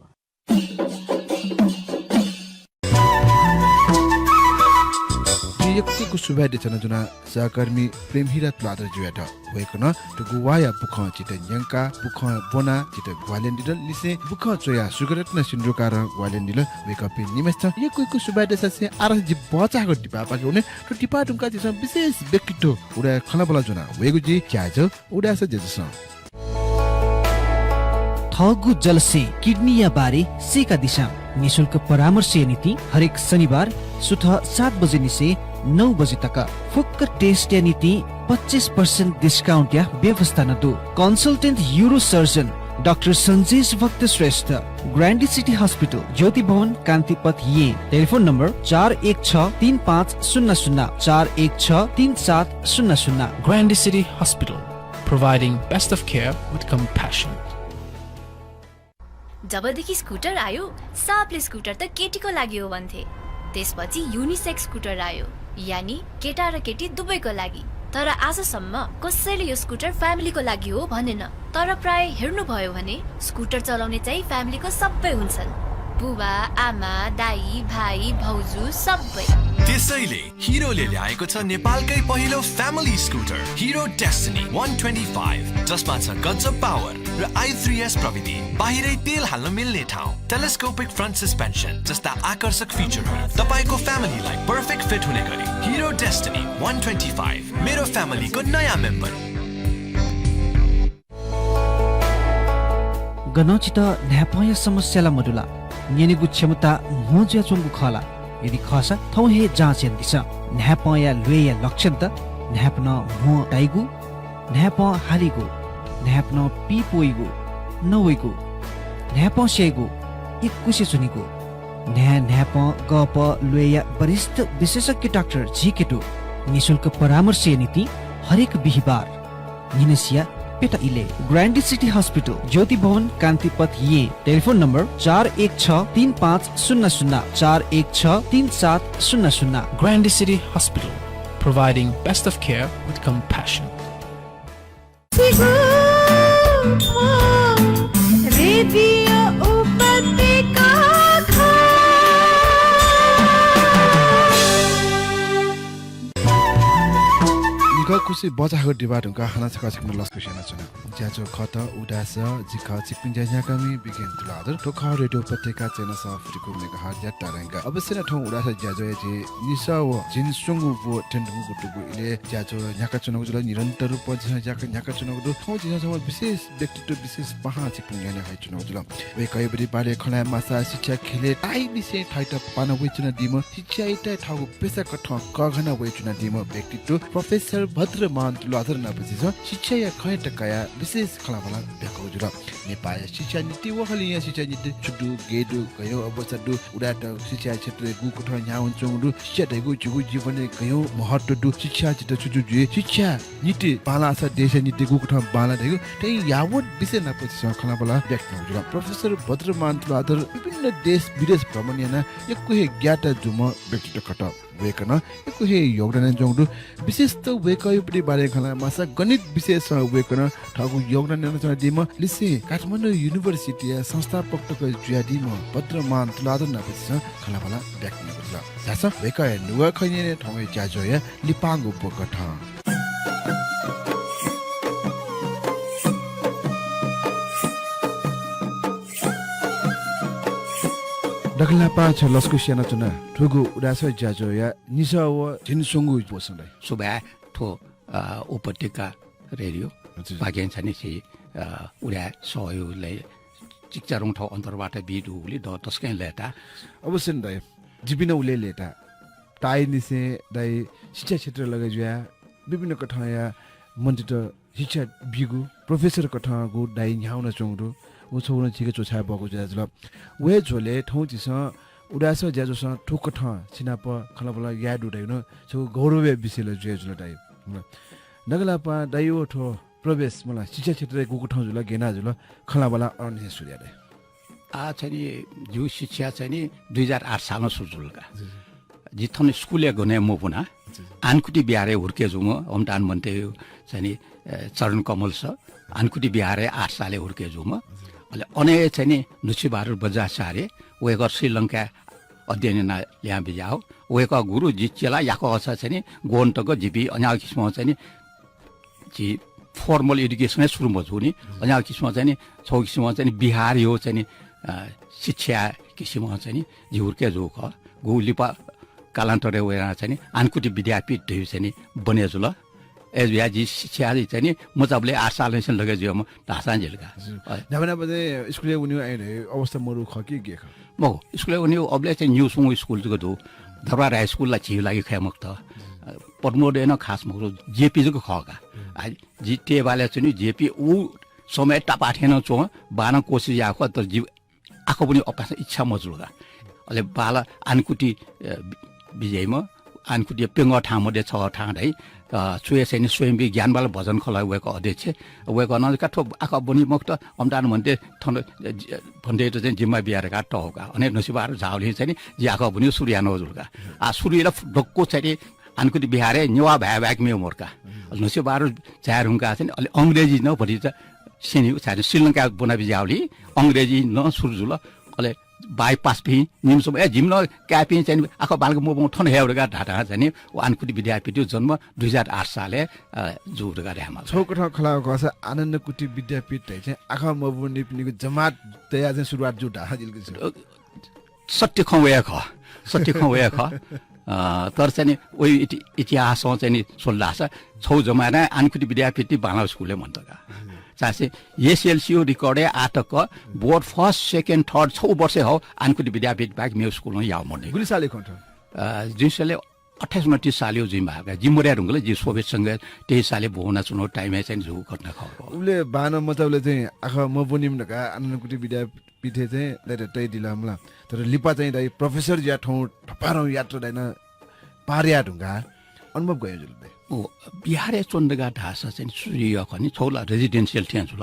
जिं यक्व यक्व सुभाय् देछानाच्वना सहकर्मी प्रेमहिरा तुलाधरजुयात। वय्कलं थुगु वाःया बुखँ झीत न्यंकाः, बुखँ ब्वनाः झीत ग्वाहालि यानादिल। लिसें बुखँ च्वयाः सुगतरत्न सिन्दुरकारं ग्वाहालि यानादिल। वय्कःपिं निम्हसितं यक्व यक्व सुभाय् देछासें आः जि बचाःगु दिपापाखे वने। थ्व दिपा धुंकाः झीसं विशेष व्यक्तित्व उदाय् खँल्हाबल्हा ज्वना वयेगु जुइ। ज्याझ्वः उदाय् सः ज्याझ्वलय्। थःगु जलस्यें किडनीया बारे सीकादिसँ। निशुल्क परामर्शया निंतिं हरेक शनिबार सुथ सात बजेनिसें नौ बजे तक। फुक्क test या निंतिं पच्चिस percent discount या व्यवस्था नं दु। Consultant urosurgeon डाक्टर सञ्जेश भक्त श्रेष्ठ, ग्रान्डी सिटी हस्पिटल, ज्योति भवन, कान्तिपथ, येँ। टेलिफोन नम्बर चार एक छ तीन पाँच शून्य शून्य, चार एक छ तीन सात शून्य शून्य। Grande City Hospital, providing best of care with compassion. जबदेखि स्कुटर आयो, सबले स्कुटर त केटीको लागि हो भन्थे। त्यसपछि युनिसेक्स स्कुटर आयो, यानी केटा र केटी दुवैको लागि। तर आजसम्म कसैले यो स्कुटर फ्यामिलीको लागि हो भनेन। तर प्राय हेर्नुभयो भने स्कुटर चलाउने चाहिँ फ्यामिलीको सबै हुन्छन्। बुबा, आमा, दाइ, भाइ, भाउजू सबै। त्यसैले हिरोले ल्याएको छ नेपालकै पहिलो फ्यामिली स्कुटर, हिरो डेस्टिनी वान ट्वेन्टी फाइभ, जसमा छ गजब पावर र आई थ्री एस प्रविधि। बाहिरै तेल हाल्न मिल्ने ठाउँ, टेलिस्कोपिक फ्रन्ट सस्पेन्सन जस्ता आकर्षक फिचरहरू। तपाईंको फ्यामिलीलाई पर्फेक्ट फिट हुने गरी हिरो डेस्टिनी वान ट्वेन्टी फाइभ, मेरो फ्यामिलीको नयाँ मेम्बर। गनं छित न्हाय्पंया समस्या ला मदु ला? न्यनेगु क्षमता म्हो जुयाच्वंगु खः ला? यदि खःसा थौं हे जाँच यानादिसँ। न्हाय्पंया ल्वय्‌या लक्षणत न्हाय्पनं म्हो ताइगु, न्हाय्पं हालीगु, न्हाय्पनं पीप वइगु, नवइगु, न्हाय्पं स्याइगु, इकुसे च्वनीगु। न्हाय् न्हाय्पं गःपः ल्वय्‌या वरिष्ठ विशेषज्ञ डाक्टर झीके दु। निशुल्क परामर्शया निंतिं हरेक बिहिबार न्हिनसिया प्यता इलय्। ग्रान्डी सिटी हस्पिटल, ज्योति भवन, कान्तिपथ, येँ। टेलिफोन नम्बर चार एक छ तीन पाँच शून्य शून्य, चार एक छ तीन सात शून्य शून्य। Grande City Hospital, providing best of care with compassion. Radio उपत्यका। निखः खुसि बचाःगु दिबा धुंकाः हानं छकः छिकपिन्त लसकुस यानाच्वना। ज्याझ्वः खः उदाय् सः, जि खः छिकपिनि ज्या न्ह्याकामि विज्ञान तुलाधर। थ्व खः रेडियो उपत्यका चय्न्हय् सफुतिकू मेगाहर्जया तरंग। अवश्य नं थौं उदाय् सः ज्याझ्वःया झी निसः व झिंस्वंगू ब्व थ्यंधुंगु कुतुगु इलय् ज्याझ्वः न्ह्याकाच्वनागु जुल, निरन्तर रूपं झीसं ज्या न्ह्याकाच्वनागु दु। थौं झीसं छम्ह विशेष व्यक्तित्व, विशेष पाहां छिकपिनि न्ह्यःने हयाच्वनागु जुल। वय्कःया बारे खँ ल्हाये माःसा शिक्षा ख्यलय् ताःई निसें थःत पाना वयाच्वनादीम्ह, शिक्षायात थःगु पेसा कथं कःघाना वयाच्वनादीम्ह व्यक्तित्व प्रोफेसर भद्रमान तुलाधर नाप झीसं शिक्षाया खँयात कयाः विशेष खँल्हाबल्हा ब्याकूगु जुल। नेपाःया शिक्षा नीति व हलिंया शिक्षा नीति छु दु, गय् दु, गय् अवस्था दु, उदाय्‌त शिक्षा क्षेत्रय् गुकथं न्ह्याः वनाच्वंगु दु, शिक्षा धइगु झीगु जीवनय् गय् महत्व दु, शिक्षा झीत छु छु जुइ, शिक्षा नीति बांलाःसा देशया नीति गुकथं बांलाः धइगु थ्व यावत विषय नाप झीसं खँल्हाबल्हा ब्याकूगु जुल। प्रोफेसर भद्रमान तुलाधर विभिन्न देश विदेश भ्रमण यानाः यक्व हे ज्ञात जूम्ह व्यक्तित्व खः। वय्कलं यक्व हे योगदान यानाच्वंगु दु। विशेषतः वय्कःया बारे खँ ल्हाये माःसा गणित विषयसं वय्कलं थःगु योगदान यानाच्वनादीम्ह, लिसें काठमाडौं युनिभर्सिटीया संस्थापक तक जुयादीम्ह भद्रमान तुलाधर नाप झीसं खँल्हाबल्हा ब्याकूगु जुल। झासँ वय्कःया नुगः खँ न्यने थौंया ज्याझ्वःया लिपांगु ब्व कथं। दकलय् न्हापां छ लसकुस यानाच्वना। थुगु उदाय् सः ज्याझ्वःया निसः व झिंस्वंगू ब्वसं दाइ। सुभाय् थ्व, अ, उपत्यका रेडियो हजुर। भाग्यं छन्हि छि, अ, उदाय् सःया लय् चिकिचाधंगु थ्व अन्तर्वार्ता बी दुगुलिं द तसकं लय्ताः। अवश्य नं दाइ। जिपिं नं उलि लय्ताः। ताःई निसें दाइ शिक्षा क्षेत्र लगे जुयाः विभिन्न कथंया मन्त्रीत शिक्षा बीगु, प्रोफेसर कथंगु दाइ न्ह्याः वनाच्वंगु दु। व छगू नं झीके च्वछाये बहःगु जुयाः जुल। व हे झ्वलय् थौं झीसं उदाय् सः ज्याझ्वःसं थुकथं छिनाप खँल्हाबल्हा याये दु धइगु नं छगू गौरवया विषय ला जुयाः जुल दाइ। दकलय् न्हापां दाइ व थ्व प्रवेश मला शिक्षा क्षेत्रय् गुकथं जुल, गय् यानाः जुल, खँल्हाबल्हा अन हे सुरु याये दाइ। आ, छन्हि जिगु शिक्षा छन्हि दुई हजार आठ सालं सुरु जुल का। जी, जी। जि थन स्कुलय् गने मपुना। जी, जी। आनकुति बिहारय् हुर्के जूम्ह, अम्तान मन्ते छन्हि, अ, चरण कमल सः, आनकुति बिहारय् आठ सालय् हुर्के जूम्ह। जी। अले अन हे छन्हि न्हुछिबहादुर बज्राचार्य, वय्कः श्रीलंकाय् अध्ययन यानाः लिहां बिज्याः। वय्कः गुरु, जि चेला, याकःचा छन्हि ग्वन्हु तक जिपिं अन्याय किसिमं छन्हि झी formal education हे सुरु मजूनि। अज्याःगु किसिमं चाहिँ नि, छगू किसिमं चाहिँ नि बिहारया चाहिँ नि, अ, शिक्षा किसिमं चाहिँ नि जि हुर्के जूगु खः। गुगु लिपा कालान्तरय् वयाः चाहिँ नि आनकुति विद्यापीठ धइगु चाहिँ नि बने जुल। अय् जुयाः जि शिक्षा चाहिँ नि मचाबलय् आठ सालंनिसें लगे जुयाम्ह धाःसां जिल का। हजुर। अ। न्हापा न्हापा चाहिँ स्कुलय् वनेगु आइधइगु अवस्था मरु खः कि गे खः? मखु, स्कुलय् वनेगु अबलय् चाहिँ निगू स्वंगू स्कुल जक दु। धरहरा हाई स्कुल ला झीगु लागि खये मखुत। अ, पद्मोदय नं खास मखु, जेपी जक खः का। आ, जि तेवालय् च्वनी, जेपी उ समय तापाःथें नं च्वं, बाःनं कोसिस याः खः, तर जि आखः ब्वने अपाय्सकं इच्छा मजुल का। अले बाःला आनकुति, अ, बि-, बिज्याइम्ह, आनकुतिया प्यंगः थां मध्ये छगः थां धाइ, अ, छु हे चाहिँ नि स्वयम्भू ज्ञानमाला भजन खलः वय्कः अध्यक्ष। वय्कलं का थ्व आखः ब्वनी मखुत, अम्तान भन्ते थन, अ, जि-, भन्तेयात चाहिँ जिम्मा बिया धकाः तःगु का। अन हे न्हसिबहादुर झाःगुलिं चाहिँ नि जि आखः ब्वने सुरु यानागु जुल का। आ, सुरु यायेला दक्व चाहिँ नि आनकुति बिहारय् नेवाः भाय् बाहेक मेगु मरु का। न्हसिबहादुर झाये धुंकाः चाहिँ नि अले अंग्रेजी नं भतिचा स्यनीगु, छाय् श्रीलंकाय् ब्वना बिज्याःगुलिं अंग्रेजी नं सुरु जुल। अले बाई पासापिं निम्ह स्वम्ह, ए, जिमि नं काय्पिं चाहिँ नि आखः बांलाक मब्वं थन हये धकाः धाधां चाहिँ नि व आनकुति विद्यापीठया जन्म दुई हजार आठ सालय्, अ, जूगु धकाः धायेमाल। छगू कथं खँ ल्हायेगु खःसा आनन्दकुति विद्यापीठ धइगु चाहिँ आखः मब्वंनिपिनिगु जमात तयाः चाहिँ सुरुवात जूगु धाःसा जिल कि छु? अ, सत्य खँ व हे खः। सत्य खँ व हे खः। अ, तर चाहिँ नि, वइ इति-, इतिहासं चाहिँ नि, स्वल धाःसा, छौ जमाना आनकुटी विद्यापीठ बांलाव स्कुलय् मन्त का। चासे एसएलसी record-य् आतक board first, second, third छौ वर्ष हौ आनकुटी विद्यापीठ बाहेक मेव स्कुलं याव मन्त। गुलि सालय् खँ थ्व? अ, जुन सालय् अट्ठाइस उनतिस सालय् जुइ माल का। जि मर्या धुंकल, जि सोभियत संघ तेइस सालय् भुवना चुनौ time-य् चाहिँ जु घटना खः। उले बान मचाउले चाहिँ आखः मबुनिम धका आनकुटी विद्या पीठय् चाहिँ दाइदा तयादिल मला। तर लिपा चाहिँ दाइ professor जुया थौं थपारं यात्रा दाइनं पार याये धुंकाः अनुभव गय् जुल दाइ? ओ, बिहारय् च्वने धकाः धाःसा चाहिँ सुरु खनि छौ ला residential थें जुल।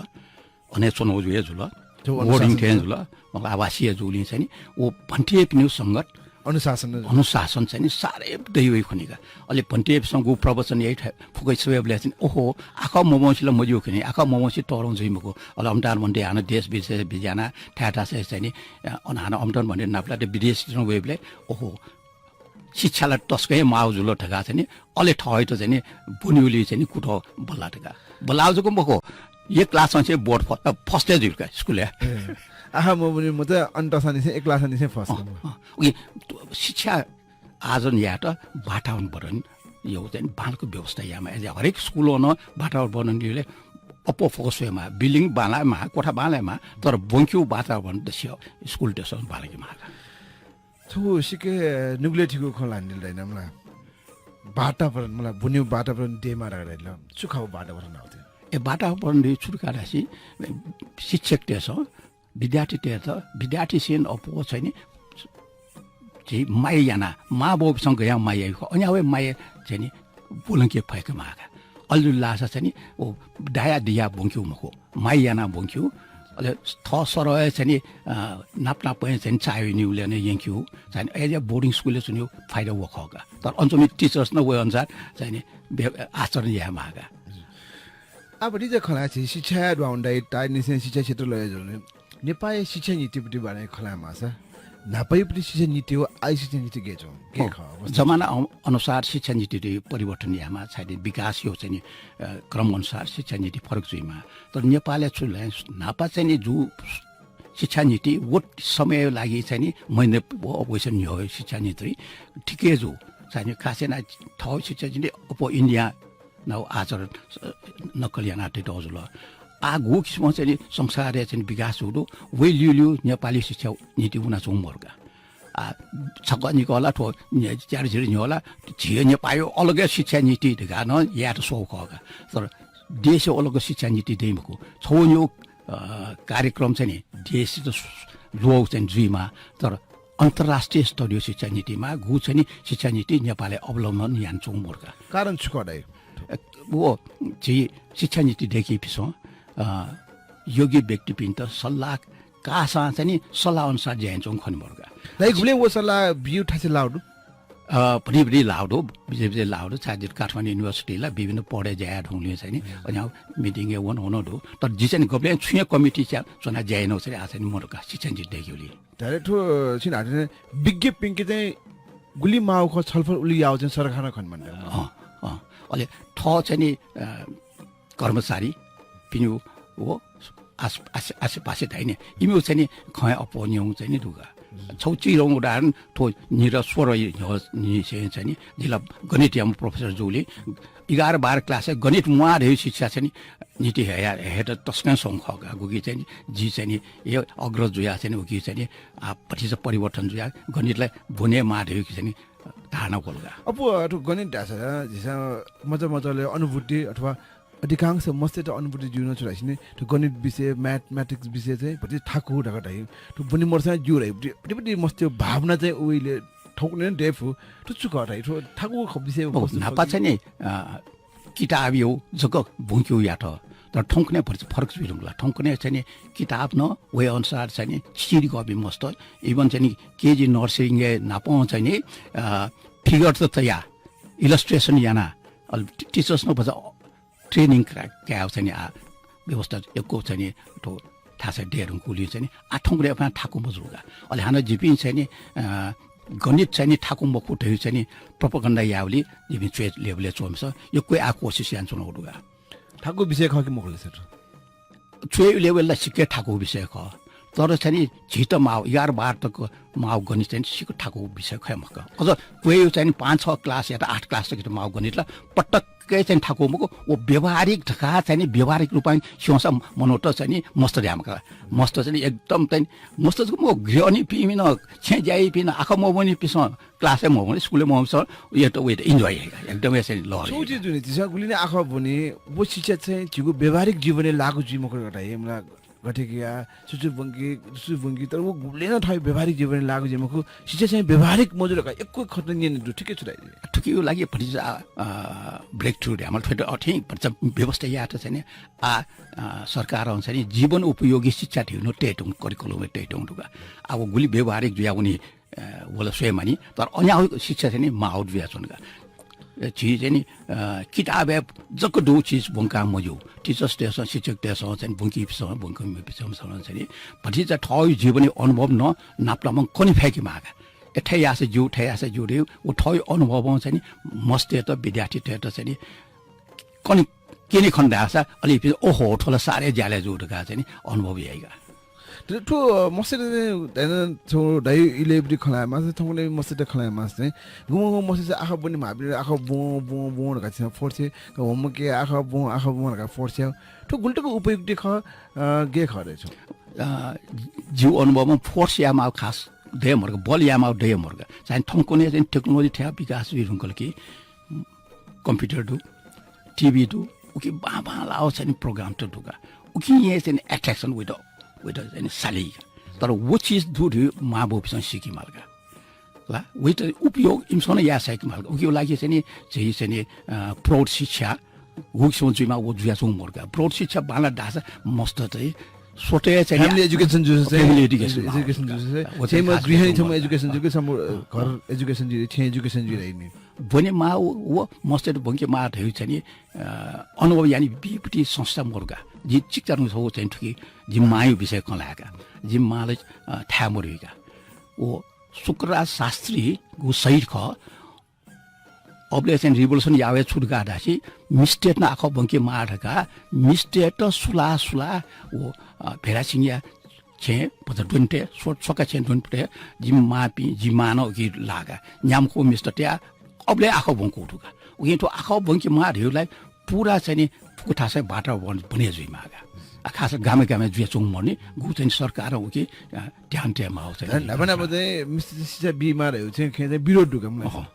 अन हे च्वनौ जुया जुल। छौ boarding अनुशासन थें जुल। जुल। मतलब आवासीय जुलिं चाहिँ नि, ओ भन्तिपिनिउ संगत अनुशासन। अनुशासन चाहिँ नि साह्रै दै वइ खनि का। अले भन्तिपिसं गु प्रवचन याइ थ-, फुकै स्वयेबलय् चाहिँ नि, ओहो, आखः मवंसि ला मज्यू खनि, आखः मवंसि तःधं जुइ मखु। अले अम्टान भन्ते हानं देश विदेश बिज्याना थाय् थासय् चाहिँ नि, अ, अन हानं अम्टान भन्ते नापलात विदेश नं वयेबलय्, ओहो, शिक्षा ला तसकं हे माउ जुल धकाः चाहिँ नि, अले थःत चाहिँ नि, बुनिउली चाहिँ नि, कुतः बल्ला धकाः। बल्लाउ जक मखु, एक class-ं चाहिँ board फ-, अ, first-य् जुल का स्कुलय्। ए, आखः मबुनि मत अन्तसानिसें एक class-निसें first। अँ, अँ। उकी, शिक्षा आर्जन यायेत वातावरण बरन यौ चाहिँ बांलाक व्यवस्था यामा। अले हरेक स्कुलनं वातावरण बरन लिले अप्वः focus यामा, building बांलायेमा, कोठा बांलायेमा, तर ब्वंक्यु वातावरण दस्य स्कुल देशं बांलाक माः। थ्व सिक्क नुगलय् थिगु खँ ल्हानादिल दाइ मला। वातावरण मला, बुनिउ वातावरण देमा धकाः धाइ ला। छु खः वातावरण आवते? ए, वातावरण दि छु धकाः धाःसा शिक्षकतय्सं विद्यार्थीतय्त, विद्यार्थीसिन अप्वः चाहिँ नि, झी माया याना, मांबौपिसं गयां माया याइ खः, अन्यावय् माया चाहिँ नि, बुलंके फय्के माः का। अले लासा चाहिँ नि, ओ, दाया दिया ब्वंक्यु मखु, माया याना ब्वंक्यु, अले थः सरह चाहिँ नि, अ, नाप नापं चाहिँ नि चाय् निउले ने यंक्यु, चाहिँ नि, अय् boarding स्कुलय् च्वन्यु फाइदा व खः का। तर अन च्वंपिं teachers नं वय् अनुसार चाहिँ नि, बे-, आचरण याये माः का। अब रिजा खला झी शिक्षा द्वाउन दाइ, ताइनिसें शिक्षा क्षेत्र लये जुल। नेपाःया शिक्षा नीतिपट्टि बारे खँ ल्हायेमाःसा, न्हापायापट्टि शिक्षा नीति व आइ शिक्षा नीति गय् च्वं, गय् हो। खः, अवस्था जमाना अनु-, अनुसार शिक्षा नीति दि परिवर्तन यायेमाः, छाय् विकास यो चाहिँ नि, अ, क्रम अनुसार शिक्षा नीति फरक जुइमाः। तर नेपालय् छु लय् न्हापा चाहिँ नि जु शिक्षा नीति वो समय लागि चाहिँ नि मैंने वो वैसे न्ह्यः शिक्षा नीति ठिकै जु। चाहिँ नि खास याना थः शिक्षा नीति अप्वः India नौ आचरण, अ, नक्कल याना तयातः जुल। आ गु किसिमं चाहिँ नि संसारय् चाहिँ नि विकास जुल, वइ ल्यू ल्यू नेपाली शिक्षा नीति वना च्वं मरु का। आ, छक्वः निकः ला थ्व ने-, च्यार झिर न्ह्यः ला झी नेपाःया अलग शिक्षा नीति धकाः नं यायेत स्वः खः का। तर देशया अलग शिक्षा नीति दइ मखु। छौ न्यू, अ, कार्यक्रम चाहिँ नि देशयात ल्वः चाहिँ जुइमाः, तर अन्तर्राष्ट्रिय स्तरीय शिक्षा नीतिमाः, गु चाहिँ नि शिक्षा नीति नेपालय् अवलम्बन याना च्वं मरु का। कारण छु खः दाइ? अ, वो झी शिक्षा नीति दय्कीपिसं, अ, योग्य व्यक्तिपिन्त सल्लाह काःसां चाहिँ नि सल्लाह अनुसार ज्या याना च्वं खने मरु का। दाइ, गुबलें व सल्लाह बिउ थासे लाउ दु? अ, भति भति लाउ दु, बिजे बिजे लाउ दु, छाय् काठमाडौं university ला विभिन्न पदय् ज्या याये धुंगुलिं चाहिँ नि, अन meeting-य् वन वन दु। तर जि चाहिँ नि गबलें छुं हे committee च्या-, च्वना ज्या याना चाहिँ नि आ चाहिँ नि मरु का, शिक्षा नीति दय्केबलय्। धारे थ्व छिं धाःथें विज्ञपिन्के चाहिँ गुलि माउ खः छलफल उलि याउ चाहिँ सरकारं खने मन्त। अँ, अँ। अले थः चाहिँ नि, अ, कर्मचारी पिन्यु वो आस-, आस-, आसेपासे धाइ नि, इमिउ चाहिँ नि खँय् अप्वः न्यं चाहिँ नि दु का। छौ चिरौं उदाहरण थ्व न्हिर स्वरय् न्ह्यः निसें चाहिँ नि जिला गणित याम्ह professor जुलिं एघार बाह्र class-य् गणित म्वाः धयु शिक्षा चाहिँ नि नीति हया, हयेत तसकं स्वं खः का। गुकी चाहिँ नि जि चाहिँ नि हे अग्रज जुया चाहिँ नि उकी चाहिँ नि आ, भतिचा परिवर्तन जुया गणितलाई ब्वने माः धयु कि चाहिँ नि धारणा गोल का। अप्वः थ्व गणित धाःसा झीसं मचा मचाले अनुभूति अथवा अधिकांश मस्तय्त अनुभूति जुइ नं छु धाःसा नि, थ्व गणित विषय, mathematics विषय चाहिँ भति थाकु धकाः धाइ। थ्व ब्वने मरुसां ज्यू धाइ। भति, भति, भति मस्तय् भावना चाहिँ उइले थौंकन्हय् दयेफु। थ्व छु खः धाइ? थ्व थाकु ख-, विषय हो, कस्तो न्हापा खः? चाहिँ नि, अ, किताबय् जक ब्वंक्यु यात। तर थौंकन्हय् भति फरक जुइ धुंकल। थौंकन्हय् चाहिँ नि किताब नं वइ अनुसार चाहिँ नि चिरिकःपिं मस्त। Even चाहिँ नि केजी nursery-य् नापं चाहिँ नि, अ, figure त तया, illustration याना, अले टि-, teachers नं भचा training करा-, कायेगु चाहिँ नि आ व्यवस्था यक्व चाहिँ नि थ्व थासय् दये धुंकूलिं चाहिँ नि आ थौंकन्हय् अपां थाकु मजू का। अले हानं जिपिं चाहिँ नि, अ, गणित चाहिँ नि थाकु मखु धयु चाहिँ नि propaganda यावलि जिपिं च्वय् level-य् च्वंम्हस्यां यक्व आ कोसिस यानाच्वनागु दु का। थाकु विषय खः कि मखु ले सर? च्वय् level ला सिक्क थाकु विषय खः। तर चाहिँ नि झीत माःगु एघार बाह्र तक माःगु गणित चाहिँ नि सिक्क थाकु विषय खः मखु। अझ क्वय् चाहिँ नि पाँच छ class यात आठ class तक माःगु गणित ला पटक्कै चाहिँ नि थाकु मखु। व व्यावहारिक धकाः चाहिँ नि व्यावहारिक रूपमा स्यंसा मनूत चाहिँ नि मस्त जुइ मखु। मस्त चाहिँ नि एकदम चाहिँ नि मस्त जक मखु, गृहिणीपिं नं, छेँ ज्या याइपिं नं, आखः मब्वनीपिसं class-य् मब्वनी, school-य् मब्वनीपिसं यात, वयात enjoy याइ का। एकदमै चाहिँ नि लहर छुं याइ का। चिज जुनि, झीसं गुलिं आखः ब्वनी, व शिक्षा चाहिँ झीगु व्यावहारिक जीवनय् लागू जुइ मखु धकाः धाइ, मला गथे कि या, सुचु ब्वंकी, दुसु ब्वंकी, तर व गुबलें नं थः व्यावहारिक जीवनय् लागू जुइ मखु, शिक्षा चाहिँ व्यावहारिक मजू धकाः यक्व खँ न्यने दु, ठीक छु धाइ? थुकिया लागि भतिचा, अ, breakthrough धायेमाल, थ्वयात अथे भतिचा व्यवस्था यायेत चाहिँ नि, आ, अ, सरकारं चाहिँ नि जीवन उपयोगी शिक्षा धइगु नं तयातःगु, curriculum-य् तयातःगु दु का। आ, व गुलि व्यावहारिक जुयावनी, अ, व ला स्वये मानि, तर अन्याय् शिक्षा चाहिँ नि माःगु जुयाच्वन का। अ, झी चाहिँ नि, अ, किताबय् जक दु चिज ब्वंका मज्यू। Teachers-तय्सं, शिक्षकतय्सं चाहिँ नि ब्वंकीपिसं, ब्वंकीपिसं चाहिँ नि भतिचा थःगु जीवनय् अनुभव नं नापनापं कने फय्के माः का। ए, थथे याःसा ज्यू, थथे याःसा ज्यू धइगु, व थःगु अनुभवं चाहिँ नि मस्तय्त, विद्यार्थीतय्त चाहिँ नि कने, क्यने खन धाःसा अले इपिं, ओहो, थ्व ला साह्रै ज्यालय् जू धकाः चाहिँ नि अनुभव याइ का। तर थ्व, अ, मस्तय्त चाहिँ धायेन छगू धाइ इलय् बुति खँ ल्हायेमाः, थौंकन्हय् मस्तय्त खँ ल्हायेमाः चाहिँ, गुम्ह गुम्ह मस्तय्त आखः ब्वने माःपिं आखः ब्वं, ब्वं, ब्वं धकाः चाहिँ force याइ, का homework याये आखः ब्वं, आखः ब्वं धकाः force याइ। थ्व गुलि तक उपयुक्त खः, अ, गय् खः धाइ छं? अ, जिगु अनुभवं force यायेमाःगु खास दये मरु का, बल यायेमाःगु दये मरु का। चाहिँ थौंकन्हय् चाहिँ technology थ्याः विकास जुइ धुंकल कि, computer दु, TV दु, उकी बां बांलाःगु चाहिँ नि program त दु का। उकी हे चाहिँ नि attraction वइत, वइत चाहिँ नि साली का। तर व चिज दु धइगु मांबौपिसं सीके माल का। ला, वइत उपयोग इमिसं नं याये सय्के माल का। उकिया लागि चाहिँ नि, झी चाहिँ नि, अ, प्रौढ शिक्षा, व किसिमं जुइमाः व जुयाच्वंगु मरु का। प्रौढ शिक्षा बांलाः धाःसा मस्त चाहिँ स्वतः चाहिँ नि family education जुइ, family education, education जुइ, व चाहिँ छेँमा खास गृहिणी, छेँमा education जुइ, छेँमा, अ, घर education जुइ, छेँ education जुइ धाइ नि। ब्वने माः व, व मस्तय्त ब्वंके माः धइगु चाहिँ नि, अ, अनुभव यानाबीपिं संस्था मरु का। जि चिकिचाधंगु छगू चाहिँ थुकी, जि मांया विषय खँ ल्हाये का। जि मां ला, अ, थाय् मरुइ का। व शुक्रराज शास्त्रीगु सहित खः। अबलय् चाहिँ revolution याः वये छु धकाः धाःसा मिस्तय्त नं आखः ब्वंके माः धकाः मिस्तय्त सुलाः सुलाः व, अ, भेरासिंहया छेँ भचा द्वने तये, स्व-, स्वका छेँ द्वने तये, जिमि मांपिं, जि मां नं उकी लाः का। न्याम्ह मिस्तय्त तयाः अबलय् आखः ब्वंकूगु दु का। उकिं थ्व आखः ब्वंके माः धइगु ला पूरा चाहिँ नि फुक्क थासय् वातावरण बने जुइमाः का। आ, खास गामय् गामय् जुयाच्वंगु मरुनि, गु चाहिँ नि सरकारं उकी, अ, ध्यान तयेमाःगु चाहिँ नि न्हापा न्हापा चाहिँ मिस्तय्त शिक्षा बीमाः धइगु चाहिँ खँय् चाहिँ विरोध दु का, मला। अहँ।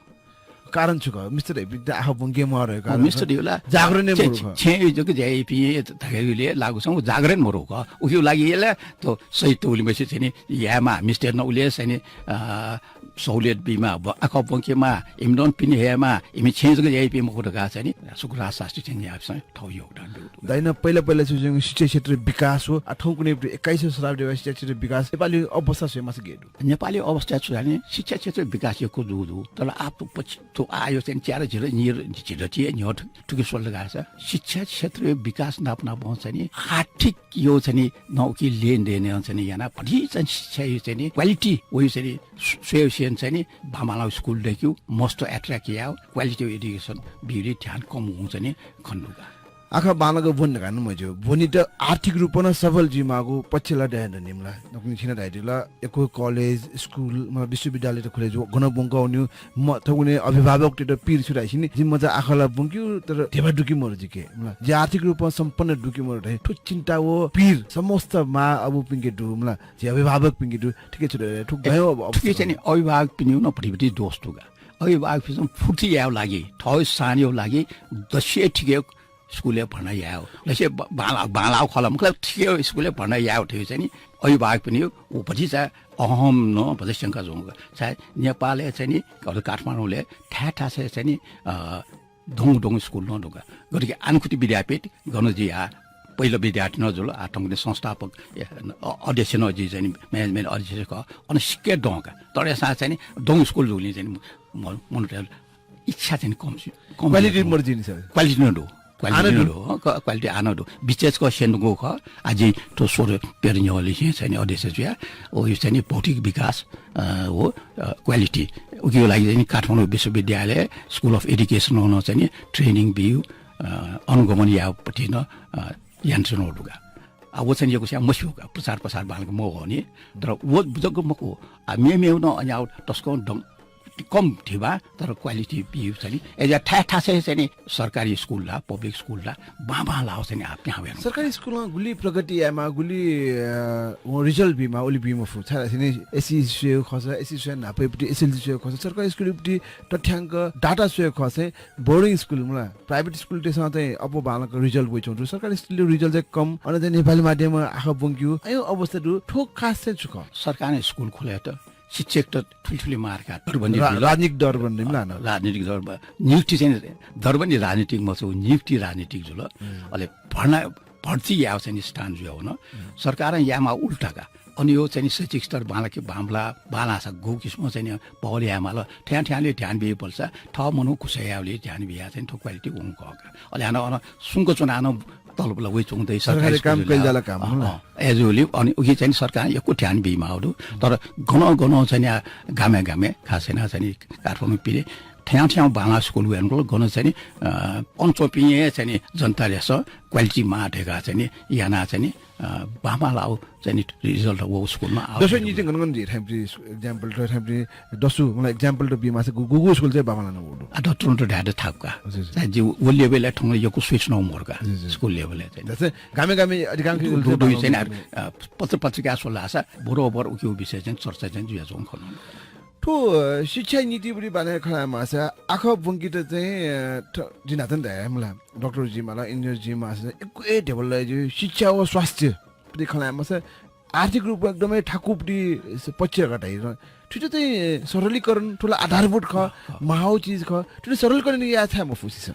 कारण छु खः? मिस्तय्त धइपिन्त आखः ब्वंके माः धइगु अँ, कारण मिस्तय्त खः। धइगु ला जागरण हे छेँ, मरु खः। छेँ जक ज्या याइपिं धकाः जुइबलय् लागू छगू जागरण मरु खः। उकिया लागि हे ला थ्व सहित उलिमछि चाहिँ नि यायेमाः, मिस्तय्त नं उलि चाहिँ नि, अ, सहुलियत बीमाः, ब-, आखः ब्वंकेमाः, इमित नं पिने हयेमाः, इमि छेँ जक ज्या याइपिं मखु धकाः चाहिँ नि शुक्रराज शास्त्री चाहिँ न्ह्याःपिसं थःगु योगदान ब्यूगु दु। दाइनं पहिला पहिला छु जुयाच्वंगु शिक्षा क्षेत्र विकास व, आ, थौंकन्हय् एकाइसौँ शताब्दीया शिक्षा क्षेत्र विकास, नेपाली अवस्था स्वयेमाःसा गय् दु? नेपाली अवस्था छु धाःसा नि, शिक्षा क्षेत्र विकास यक्व जूगु दु, तर आः थ्व पछि थ्व आःया चाहिँ नि च्यादँ झिदँ, न्हिदँ झिदँ ति हे न्ह्यः थु-, थुकी स्वल धाःसा शिक्षा क्षेत्र विकास नाप नापं चाहिँ नि आर्थिक यो चाहिँ नि नं उकी लेनदेन चाहिँ नि यानाः भति चाहिँ शिक्षाया चाहिँ नि quality वइ चाहिँ नि स्व-, स्वयेसें चाहिँ नि बांबांलाःगु school दय्केगु, मस्त attract यायेगु, quality of education बीगुलिइ ध्यान कम वंगु चाहिँ नि खने दु का। आखः बांलाक ब्वने धकाः नं मज्यू, ब्वनेत आर्थिक रूपं नं सबल जुइमाःगु पक्ष ला दये धुन नि मला। नकतिनि छिं नं धयादिल, यक्व college, school, मला विश्वविद्यालयत खुले जू, गन ब्वंकः वनेगु, म, थौंकन्हय् अभिभावकतय्त पीर छु धाःसा नि, जि मचा आखः ला ब्वंकी, तर ध्यबा दु कि मरु जिके, मला। जि आर्थिक रूपं सम्पन्न दु कि मरु धइगु थ्व चिन्ता व पीर समस्त मां अबुपिंके दु, मला। जि अभिभावकपिंके दु, ठीक छु धाःसा थ्व गय् अब थुकी चाहिँ नि अभिभावकपिनिगु नं भतिभति दोष दु का। अभिभावकपिन्सं फुर्ती यायेगु लागि, थःगु सानयागु लागि दक्वसिबय् ठीक school-य् भर्ना यायेगु। दक्वसिबय् ब-, बांला-, बांलाःगु खः ला मखु ला, ठीक school-य् भर्ना यायेगु धइगु चाहिँ नि अभिभावकपिनिगु व भतिचा अहं नं भतिचा स्यंका च्वंगु का। सायद नेपालय् चाहिँ नि, अले काठमाडौंलय् थाय् थासय् चाहिँ नि, अ, द्वंगु द्वंगु school नं दु का। गथे कि आनखुति विद्यापीठ, गन जि आः पहिलो विद्यार्थी नं जुल, आः थौंकन्हय् संस्थापक, ए, अ-, अध्यक्ष नं जि चाहिँ नि management अध्यक्ष खः, अन सिक्क द्वं का। तर अय्सां चाहिँ नि द्वंगु school जूगुलिं चाहिँ नि म-, म-, मनूतय्गु इच्छा चाहिँ नि कम, कम quality जुइ। मरु जुइ नि सर। Quality नं दु। Quality आनं नं दु। दु, अँ, क-, quality आनं दु। विशेष कर स्यनेधुंकूगु खः, आः जि थ्व सोह्र तेह्र न्ह्यःलिसें चाहिँ नि अध्यक्ष जुया, व यो चाहिँ नि भौतिक विकास, अ, व, अ, quality। उकिया लागि चाहिँ नि काठमाडौं विश्वविद्यालय School of Education नं चाहिँ नि training बीगु, अ, अनुगमन यायेगु पट्टि नं, अ, यन्त्रणा दु का। आ, व चाहिँ नि यक्व स्वयां मस्यू का, प्रचार प्रसार बांलाक मवः नि। तर व जक मखु, आ, मेमेगु नं अन याः तसकं दं, कम धिबा, तर quality बी चाहिँ नि। अय्‌जुयाः थाय् थासय् चाहिँ नि सरकारी स्कुल ला, public स्कुल ला, बांबांलाः चाहिँ नि आ पिहां वयेधुंकल। सरकारी स्कुलं गुलि प्रगति यायेमाः, गुलि, अ, व result बीमाः, उलि बी मफु। छाय्‌धाःसा नि SSC स्वयेगु खःसा, SSC स्वयाः न्हापायापट्टि SLC स्वयेगु खःसा, सरकारी स्कुलयापट्टि तथ्याङ्क data स्वयेगु खःसा चाहिँ boarding स्कुल मला, private स्कुलतय्‌सं चाहिँ अप्वः बांलाक result वइच्वंगु दु। सरकारी स्कुलया result चाहिँ कम, अन चाहिँ नेपाली माध्यमं आखः ब्वंकेगु, अय् अवस्था दु। थ्व खास चाहिँ छु खः? सरकारं स्कुल खोलेत शिक्षकत थुलि थुलि मार काः दरबन्दी रा-, बिल। राजनीतिक दरबन्दी मला न। राजनीतिक दरब-, नियुक्ति चाहिँ दरबन्दी राजनीतिक मजू, नियुक्ति राजनीतिक जुल। अले भर्ना, भर्ती यायेगु चाहिँ नि स्थान जुयावन। सरकारं यायेमाः उल्टा का। अन यो चाहिँ नि शैक्षिक स्तर बांलाक बांबला, बांलाःसा गु किसिमं चाहिँ नि पहल यायेमाल, थ्यां थ्यां ले ध्यान बियाबलसा थः मनू खुसय् यायेबलय् ध्यान बियाः चाहिँ नि थ्व quality वंगु खः का। अले हानं अन सुंक च्वनाः नं तलब ला वइच्वंगु दइ, सरकारी सरकारी काम स्कुलय् कइजाल ला। काम अँ, होला। अँ, अय्‌जूगुलिं अनि उकी चाहिँ नि सरकारं यक्व ध्यान बीमाःगु दु। तर गनं गनं चाहिँ नि आ, गामय् गामय् खास यानाः चाहिँ नि काठमाडौं पिने थ्यां थ्यां बांलाः स्कुल वयेधुंकल, गन चाहिँ नि, अ, अन च्वंपिं हे चाहिँ नि जनतातय्‌सं quality माः धकाः चाहिँ नि यानाः चाहिँ नि, अ, बांबांलाः चाहिँ नि result वःगु स्कुलमा आः दसय् निंतिं गन गन जुइ थाय् example त थाय् दसु, मतलब example त बीमाःसा गु-, गुगु स्कुल चाहिँ बांबांलाः वःगु दु? आ, दतुं त धाये त थाकु का। हजुर, हजुर। चाहिँ जि व level-य् थौं यक्व switch नं मरु का, हजुर, हजुर। स्कुल level-य् चाहिँ। दसय् गामय् गामय् अधिकांश दु-, स्कुल चाहिँ दु-, दुई बांबांलाः चाहिँ नि वःगु। आ, पत्र पत्रिका स्वलाःसा बरोबर उकिया विषय चाहिँ चर्चा चाहिँ जुयाच्वंगु खः। थ्व, अ, शिक्षा नीतिपट्टि बारे खँ ल्हायेमाःसा आखः ब्वंकेत चाहिँ, अ, थ-, जिं न्हाचः नं धया मला, डाक्टर जुइमाल, इन्जिनियर जुइमाःसा यक्व हे ध्यबा लय् जू। शिक्षा व स्वास्थ्यपट्टि खँ ल्हायेमाःसा आर्थिक रूपं एकदमै थाकुपट्टि पक्ष धकाः धाइ। थुइत चाहिँ सरलीकरण, थ्व ला आधारभूत खः, माःगु चिज खः, थुइत सरलीकरण याये छाय् मफु छिसं?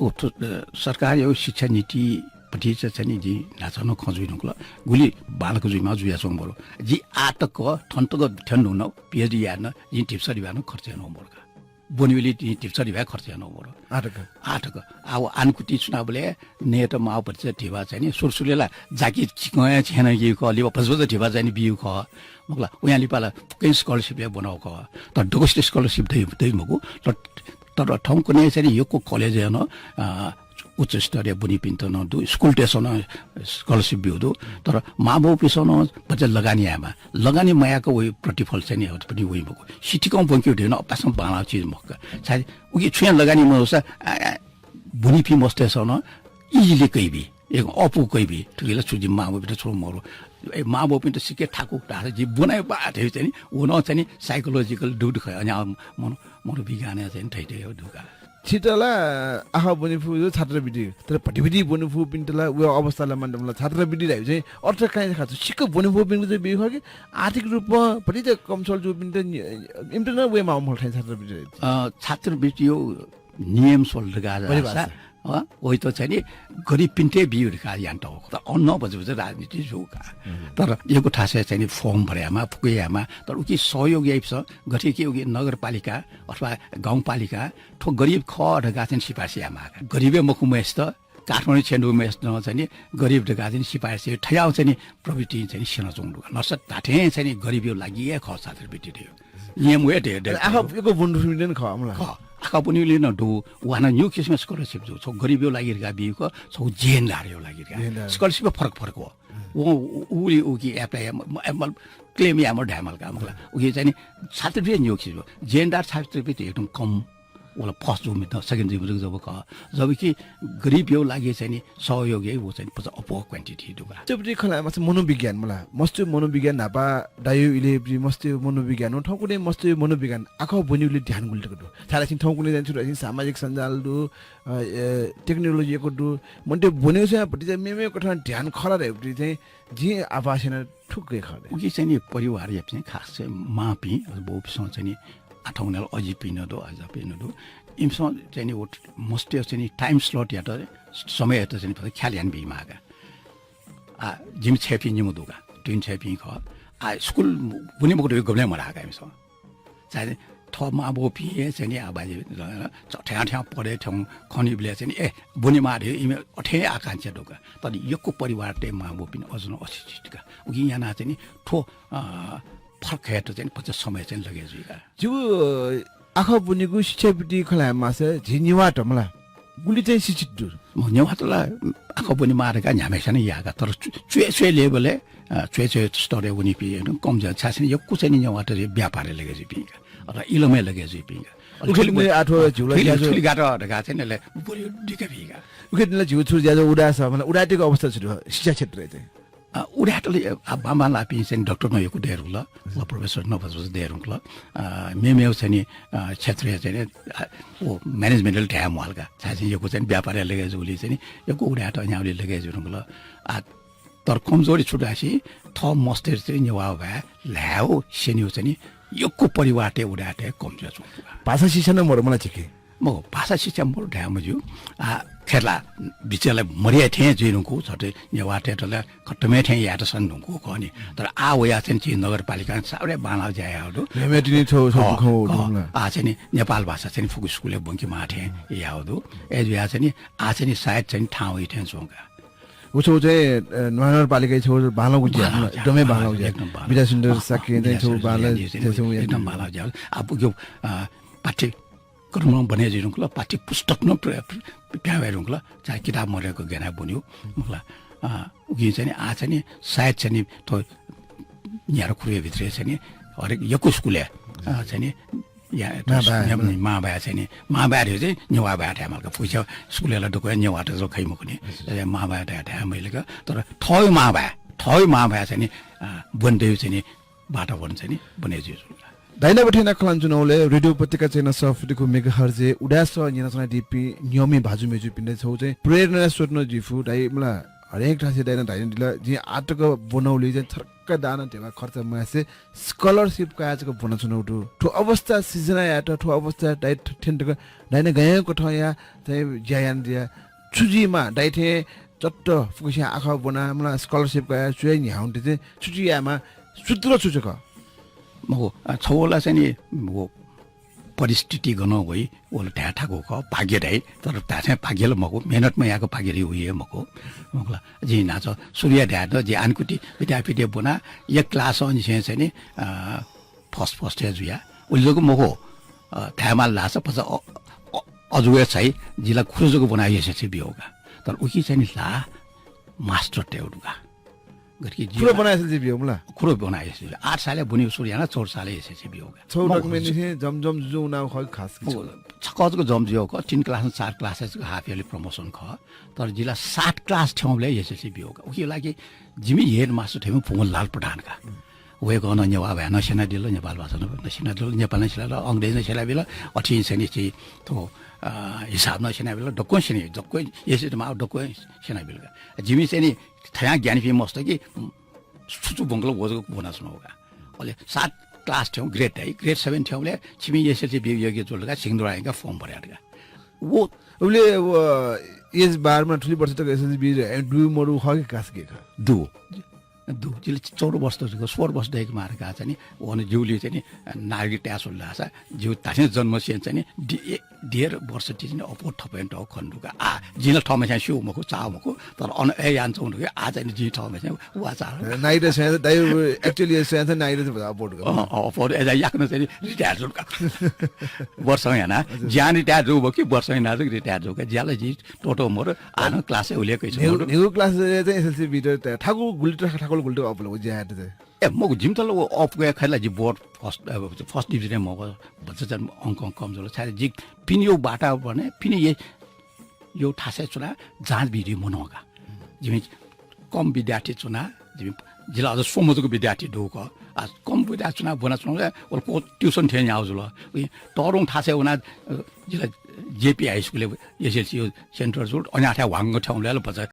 उ थ्व, अ, सरकारया शिक्षा नीतिपट्टि चाहिँ नि जिं न्हाचः नं खँ जुइ धुंकल। गुलि बांलाक जुइमाः जुयाच्वंगु मरु। जि आः तक, थन तक थ्यन धुन, PhD याये नं, जिं धिबा सः धिबा नं खर्च यानागु मरु का। ब्वनेबलय् जिं धिबा सः धिबा खर्च यानागु मरु। आः तक। आः व आन्कुति च्वनाबलय् नयेत माःगु भतिचा धिबा चाहिँ नि सुरु सुरुइ ला जाकि चिकं हे छेँ नं यइगु खः, लिपा भचा भचा धिबा चाहिँ नि बीगु खः। मखु ला, वयां लिपा ला फुक्कं scholarship हे ब्वनागु खः। तर दक्वसित scholarship दइ, दइ मखु। तर तर थौंकन्हय् चाहिँ नि यक्व कलेजय् नं, अ, उच्च स्तरीय ब्वनीपिन्त नं दु, स्कुलतय्‌सं नं scholarship ब्यूगु दु। तर मांबौपिन्सं नं भचा लगानी यायेमाः। लगानी मयाक वइ प्रतिफल चाहिँ नि हतपनि वइ मखु। सितिकं ब्वंकेगु धइगु नं अपासं बांलाःगु चिज मखु का। छाय् उकी छुयां लगानी मजूसा, आ, आ, ब्वनीपिं मस्तय्‌सं नं easily कयाबी। एक अःपु कयाबी। थुकी ला छु जि मांबौपिन्त छु मरु। ए, मांबौपिन्त सिक्क थाकु धाःसा जि ब्वनागु बाः धइगु चाहिँ नि, व नं चाहिँ नि psychological दु दु खः। अन आ मनो-, मनोविज्ञानय् चाहिँ नि थैथै दु का। छित ला आखः ब्वने फु छात्रवृत्ति, तर भतिभति ब्वने फुपिन्त ला व अवस्था ला मानदण्ड ला छात्रवृत्ति धाइगु चाहिँ अर्थ काइँ खः। सिक्क ब्वने फुपिन्त चाहिँ बी खः कि आर्थिक रूपं भतिचा कमसल जूपिन्त नि-, इमित नं वये माःगु मखु ला थें छात्रवृत्ति धाइगु? अ, छात्रवृत्तिया नियम स्वल धकाः धाःसा, परिभाषा। अ, वइत चाहिँ नि गरिबपिन्त हे बी धकाः यानातःगु खः। तर अन नं भचा भचा राजनीति जू का। तर यक्व थासय् चाहिँ नि form भरे यायेमाः, फुक्क यायेमाः, तर उकी सहयोग याइपिन्सं गथे कि उकी नगरपालिका अथवा गाउँपालिका थ्व गरिब खः धकाः चाहिँ सिफारिस यायेमाः का। गरिब हे मखुम्हय्‌सित, काठमाडौं छेँ दुम्हय्‌सित नं चाहिँ नि गरिब धकाः चाहिँ सिफारिस याइ। थज्याःगु चाहिँ नि प्रवृत्ति चाहिँ नि स्यनाच्वंगु दु का। नर्सत धात्थें चाहिँ नि गरिबया लागि हे खः छात्रवृत्ति धइगु। नियम व हे धइगु, धइगु। आखः ब्वने फुपिन्त नं खः, मला। खः। आखः ब्वनीबलय् नं दु, व हानं न्हू किसिमया scholarship जू। छगू गरिबया लागि धकाः बीगु खः, छगू जेहेन्दारया लागि धकाः। जेहेन्दार। Scholarship फरक फरक हो। व, उ, उलि उकी apply यायेमाः, म, म, claim यायेमाः धायेमाल का, मखु ला। उकी चाहिँ नि छात्रवृत्ति न्हू किसिम। जेहेन्दार छात्रवृत्ति एकदम कम। व ला first जूम्ह, second जूम्ह जक जब खः। जबकि गरिबया लागि चाहिँ नि सहयोग याइ, व चाहिँ नि भचा अप्वः quantity दु का। छात्रवृत्ति खँ ल्हायेमाःसा मनोविज्ञान, मला। मस्तय् मनोविज्ञान न्हापा दाइयो इले मस्तय् मनोविज्ञान, थौंकन्हय् मस्तय् मनोविज्ञान आखः ब्वनीबलय् ध्यान गुलि तक दु। छाय्‌धाःसा थौंकन्हय् चाहिँ छु धाःसा सामाजिक सञ्जाल दु, अ, ए, technology यक्व दु। मनूतय् ब्वनेगु स्वयां भतिचा मेमेगु कथं ध्यान खः ला धाइगु चाहिँ जिं आभास याना थुकथं खः। उकी चाहिँ नि परिवारया चाहिँ खास चाहिँ मांपिं, बौपिन्सं चाहिँ नि आ थौंकन्हय् ला अजिपिं नं दु, अजापिं नं दु। इमिसं चाहिँ नि व मस्तय् चाहिँ नि time slot यात, समययात चाहिँ नि ख्याल याना बीमाः का। आ, जिमि छय्‌पिं निम्ह दु का, twin छय्‌पिं खः। आ, स्कुल ब्वने मखु धइगु गबलें मधाः का इमिसं। चाहिँ थः मांबौपिं हे चाहिँ नि आ बाजे थ्यां थ्यां पढे थ्यां खनीबलय् चाहिँ नि, ए, ब्वनेमाः धइगु इमि अथें आकांक्षा दु का। तर यक्व परिवारतय् मांबौपिं अझ नं अशिक्षित का। उकिं यानाः चाहिँ नि थ्व, अ, फरक खयेत चाहिँ नि भचा समय चाहिँ लगे जुइ का। जिगु आखः ब्वनीगु शिक्षावृत्ति खँ ल्हायेमाःसा झी नेवाःत, मला। गुलि चाहिँ शिक्षित दु? म नेवाःत ला आखः ब्वने माः धकाः न्ह्याम्हस्यां नं याःगु, तर च्व-, च्वय् च्वय् level-य्, अ, च्वय् च्वय् स्तरय् वनीपिं एकदम कम जुया, छाय् चाहिँ यक्व चाहिँ नि नेवाःत चाहिँ व्यापारय् लगे जुइपिं का, अथवा इलमय् लगे जुइपिं का। उखें थुलि नि आठो झिउला थुलि, ज्याझ्वः थुलि गात धकाः चाहिँ नि लय् बलियो दिका भिं का। उखें नि ला झिउ छु ज्याझ्वः उदाय् सः, मतलब उदाय्‌तिक अवस्था छु दु शिक्षा क्षेत्रय् चाहिँ? अ, उदाय्‌त ला, अ, बांबांलाःपिं चाहिँ डाक्टर नं यक्व दये धुंकल, ल professor नं भचा भचा दये धुंकल। अ, मेमेगु चाहिँ नि, अ, क्षेत्रय् चाहिँ नि, अ, व management-य् ला धाये म्वाःल का। छाय् चाहिँ यक्व चाहिँ नि व्यापारय् लगे जूगुलिं चाहिँ नि यक्व उदाय्‌त न्ह्याबलें लगे जुइ धुंकल। आ, तर कमजोरी छु धाःसा थः मस्तय् चाहिँ नेवाः भाय् ल्हायेगु स्यनेगु चाहिँ नि यक्व परिवारतय् उदाय्‌तय् कम जुयाच्वंगु का। भाषा शिक्षा नं मरु मला झीके। मखु, भाषा शिक्षा मरु धाये मज्यू। आ, खय् ला बिचय् ला मर्या थें जुइ धुंकू, छते नेवाःतय्‌त ला खतमे थें यायेत सने धुंकू खः नि। तर आः वयाः चाहिँ नि झी नगरपालिकां साबरे बांलाःगु ज्या याःगु दु। मेमेगु तिनि छौ, छौ खः, दुःख हो, खः। दुःख हो। आः चाहिँ नि नेपाल भाषा चाहिँ नि फुक्क स्कुलय् ब्वंके माः थें याःगु दु। अय् जुयाः चाहिँ नि आः चाहिँ नि सायद चाहिँ नि थाहां वइ थें च्वं का। व छौ चाहिँ, अ, न्हापां नगरपालिकाय् छौ बांलाःगु ज्या, बांलाःगु ज्या, एकदमै बांलाःगु ज्या। एकदम बांलाःगु ज्या। विद्या सुन्दर शाक्यं चाहिँ छौ बांलाः, ज्या छौ एकदम बांलाःगु ज्या। आः उकिं, अ, पाठ्यक्रम नं बने जुइ धुंकल, पाठ्य पुस्तक नं प्र-, प्र-, प्याहां वये धुंकल, चाहे किताब मरय्‌क गय् यानाः ब्वनेगु, मखु ला। अ, उकिं चाहिँ नि आः चाहिँ नि सायद चाहिँ नि थ्व न्यादँ खुरुया भित्रय् चाहिँ नि हरेक यक्व स्कुलय्, अ, चाहिँ नि या, मांभाय्। मांभाय् चाहिँ नि, मांभाय् धइगु चाहिँ नेवाः भाय् धाये माल का। फुक्कसिया स्कुलय् ला दक्वं नेवाःत जक खइ मखु नि। हजुर। अले मांभाय् धाये, धाये मजिल का। तर थःगु मांभाय्, थःगु मांभाय् चाहिँ नि, अ, ब्वने दइगु चाहिँ नि वातावरण चाहिँ नि बने जुइ धुंकल। दाइ, नाप थें यानाः खँ ल्हानाच्वनागु, रेडियो उपत्यका चाहिँ नि सफुतिखु megahertz-य् उदाय् सः न्यनाच्वनादीपिं न्यंम्ह भाजु मय्जुपिन्त छौ चाहिँ प्रेरणा स्रोत नं जुइ फु। दाइ, मला हरेक थासय् दाइनं धयादिल, जिं आःतक ब्वनागुलिं चाहिँ थर्क दाना ध्यबा खर्च मयासें scholarship कयाः जक ब्वनाच्वनागु दु। थ्व अवस्था सिर्जना यायेत, थ्व अवस्था दाइ थ-, थें तक दाइनं गय् कथंया चाहिँ ज्या यानादिया। छु जुइमाः, दाइ थें चट्ट फुक्कसिया आखः ब्वनाः मला scholarship कयाः च्वय् न्ह्यावंतले चाहिँ छु छु यायेमाः, सूत्र छु छु खः? मखु, अ, छगू ला चाहिँ नि, व परिस्थिति गनं वइ, व ला धाये थाकु खः, भाग्य धाइ, तर धाःसा भाग्य ला मखु, मेहनत मयाःगु भाग्य धाइ, व हे मखु। मखु ला, जिं न्हाचः सुरुया धाये त, जि आनिकुति विद्यापीठय् ब्वना, एक class निसें चाहिँ नि, अ, first, first हे जुया। उलि जक मखु, अ, धायेमाल धाःसा भचा अ-, अ-, अजू हे छाइ, जि ला खुरो जक ब्वनाः SSLC बियागु का। तर उकी चाहिँ नि ला मास्टर तयेगु दु का। गथे कि जि खुरो ला ब्वनाः SSLC बियागु मला? खुरो ब्वनाः SSLC। आठ सालय् ब्वनेगु सुरु याना, चौध सालय् SSLC बियागु का। छौ मखु, document निसें जम जम जुजु वनागु खः कि खास कि छौ? छकः जक जम जुयागु खः, तीन class नं चार class जक half yearly promotion खः। तर जि ला सात class थ्यंबलय् SSLC बियागु का। उकिया लागि जिमि headmaster थेंम्ह भुवन लाल प्रधान का। वय्कलं नेवाः भाय् नं स्यनादिल, नेपाल भाषा नं स्यनादिल, नेपाल नं स्यनादिल, अंग्रेजी नं स्यनाबिल, अथे चाहिँ नि झी थ्व, अ, हिसाब नं स्यनाबिल, दक्वं स्यनी, दक्वं SSLC माः दक्वं स्यनाबिल का। जिमि चाहिँ नि थज्याःगु ज्ञानीपिं मस्त कि, उम्, छु छु ब्वंकल व जक ब्वनाच्वनागु का। अले सात class थ्यंबलय् grade धाइ, grade seven थ्यंबलय् छिमि SSLC बियागु योग्य जुल धकाः सिंहदरबारय् का form भर्या यात का। व उबलय् व age बाह्र मा थुलि वर्ष तक SSLC बी दु मदु खः कि खास कि खः? दु। दु, जिल चौध वर्ष तक, सोह्र वर्ष दय्के माः धकाः चाहिँ नि, व नं जिगुलिइ चाहिँ नि, नागरिकता स्वल धाःसा, जिगु धात्थें जन्मसें चाहिँ नि, डि-, ए-, डेढ वर्ष ति चाहिँ नि अप्वः थपय् तक खने दु का। आ, जिं ला थःम्हस्यां स्यू मखु, चाः मखु, तर अन अय् यानाच्वंगु दु कि, आ चाहिँ नि जिं थःम्हस्यां वा चाः। नागरिकता स्वयां चाहिँ दाइ, actually स्वयां चाहिँ नागरिकता चाहिँ अप्वः दु का। अँ, अँ, अप्वः दु, अय् याकनं चाहिँ नि retire जुल का। वर्षं याना, हजुर। ज्यां retire जू कि वर्षं याना जक retire जू का। ज्या ला जिं त्वःतू मरु, आः नं class-य् उल्लेख कइच्वंगु न्हू, मरु। न्हू class-य् चाहिँ SSLC बी दु, थाकु गुलि तक, थाकुल गुलि तक अप्वल व ज्या यात चाहिँ। ए, मखु, जिमित ला व अप्वः खइ ला, जि board first, अ, first division-य् मखु, भचा चाहिँ अंक कम जुल। छाय् जि पिने यो वातावरणय्, पिने ये, यो थासय् च्वना जाँच बिधि मनू का। जिमि कम विद्यार्थी च्वना, जिमि, जिला अझ स्वम्ह जक विद्यार्थी दु का। आ, कम विद्यार्थी च्वना ब्वनाच्वंबलय् वल को tuition थें न्यागू जुल। उकिं तःधंगु थासय् वना, अ, जिला जेपी हाई स्कुलय् SSLC यो center जुल, अन आः थ्यंबलय् भचा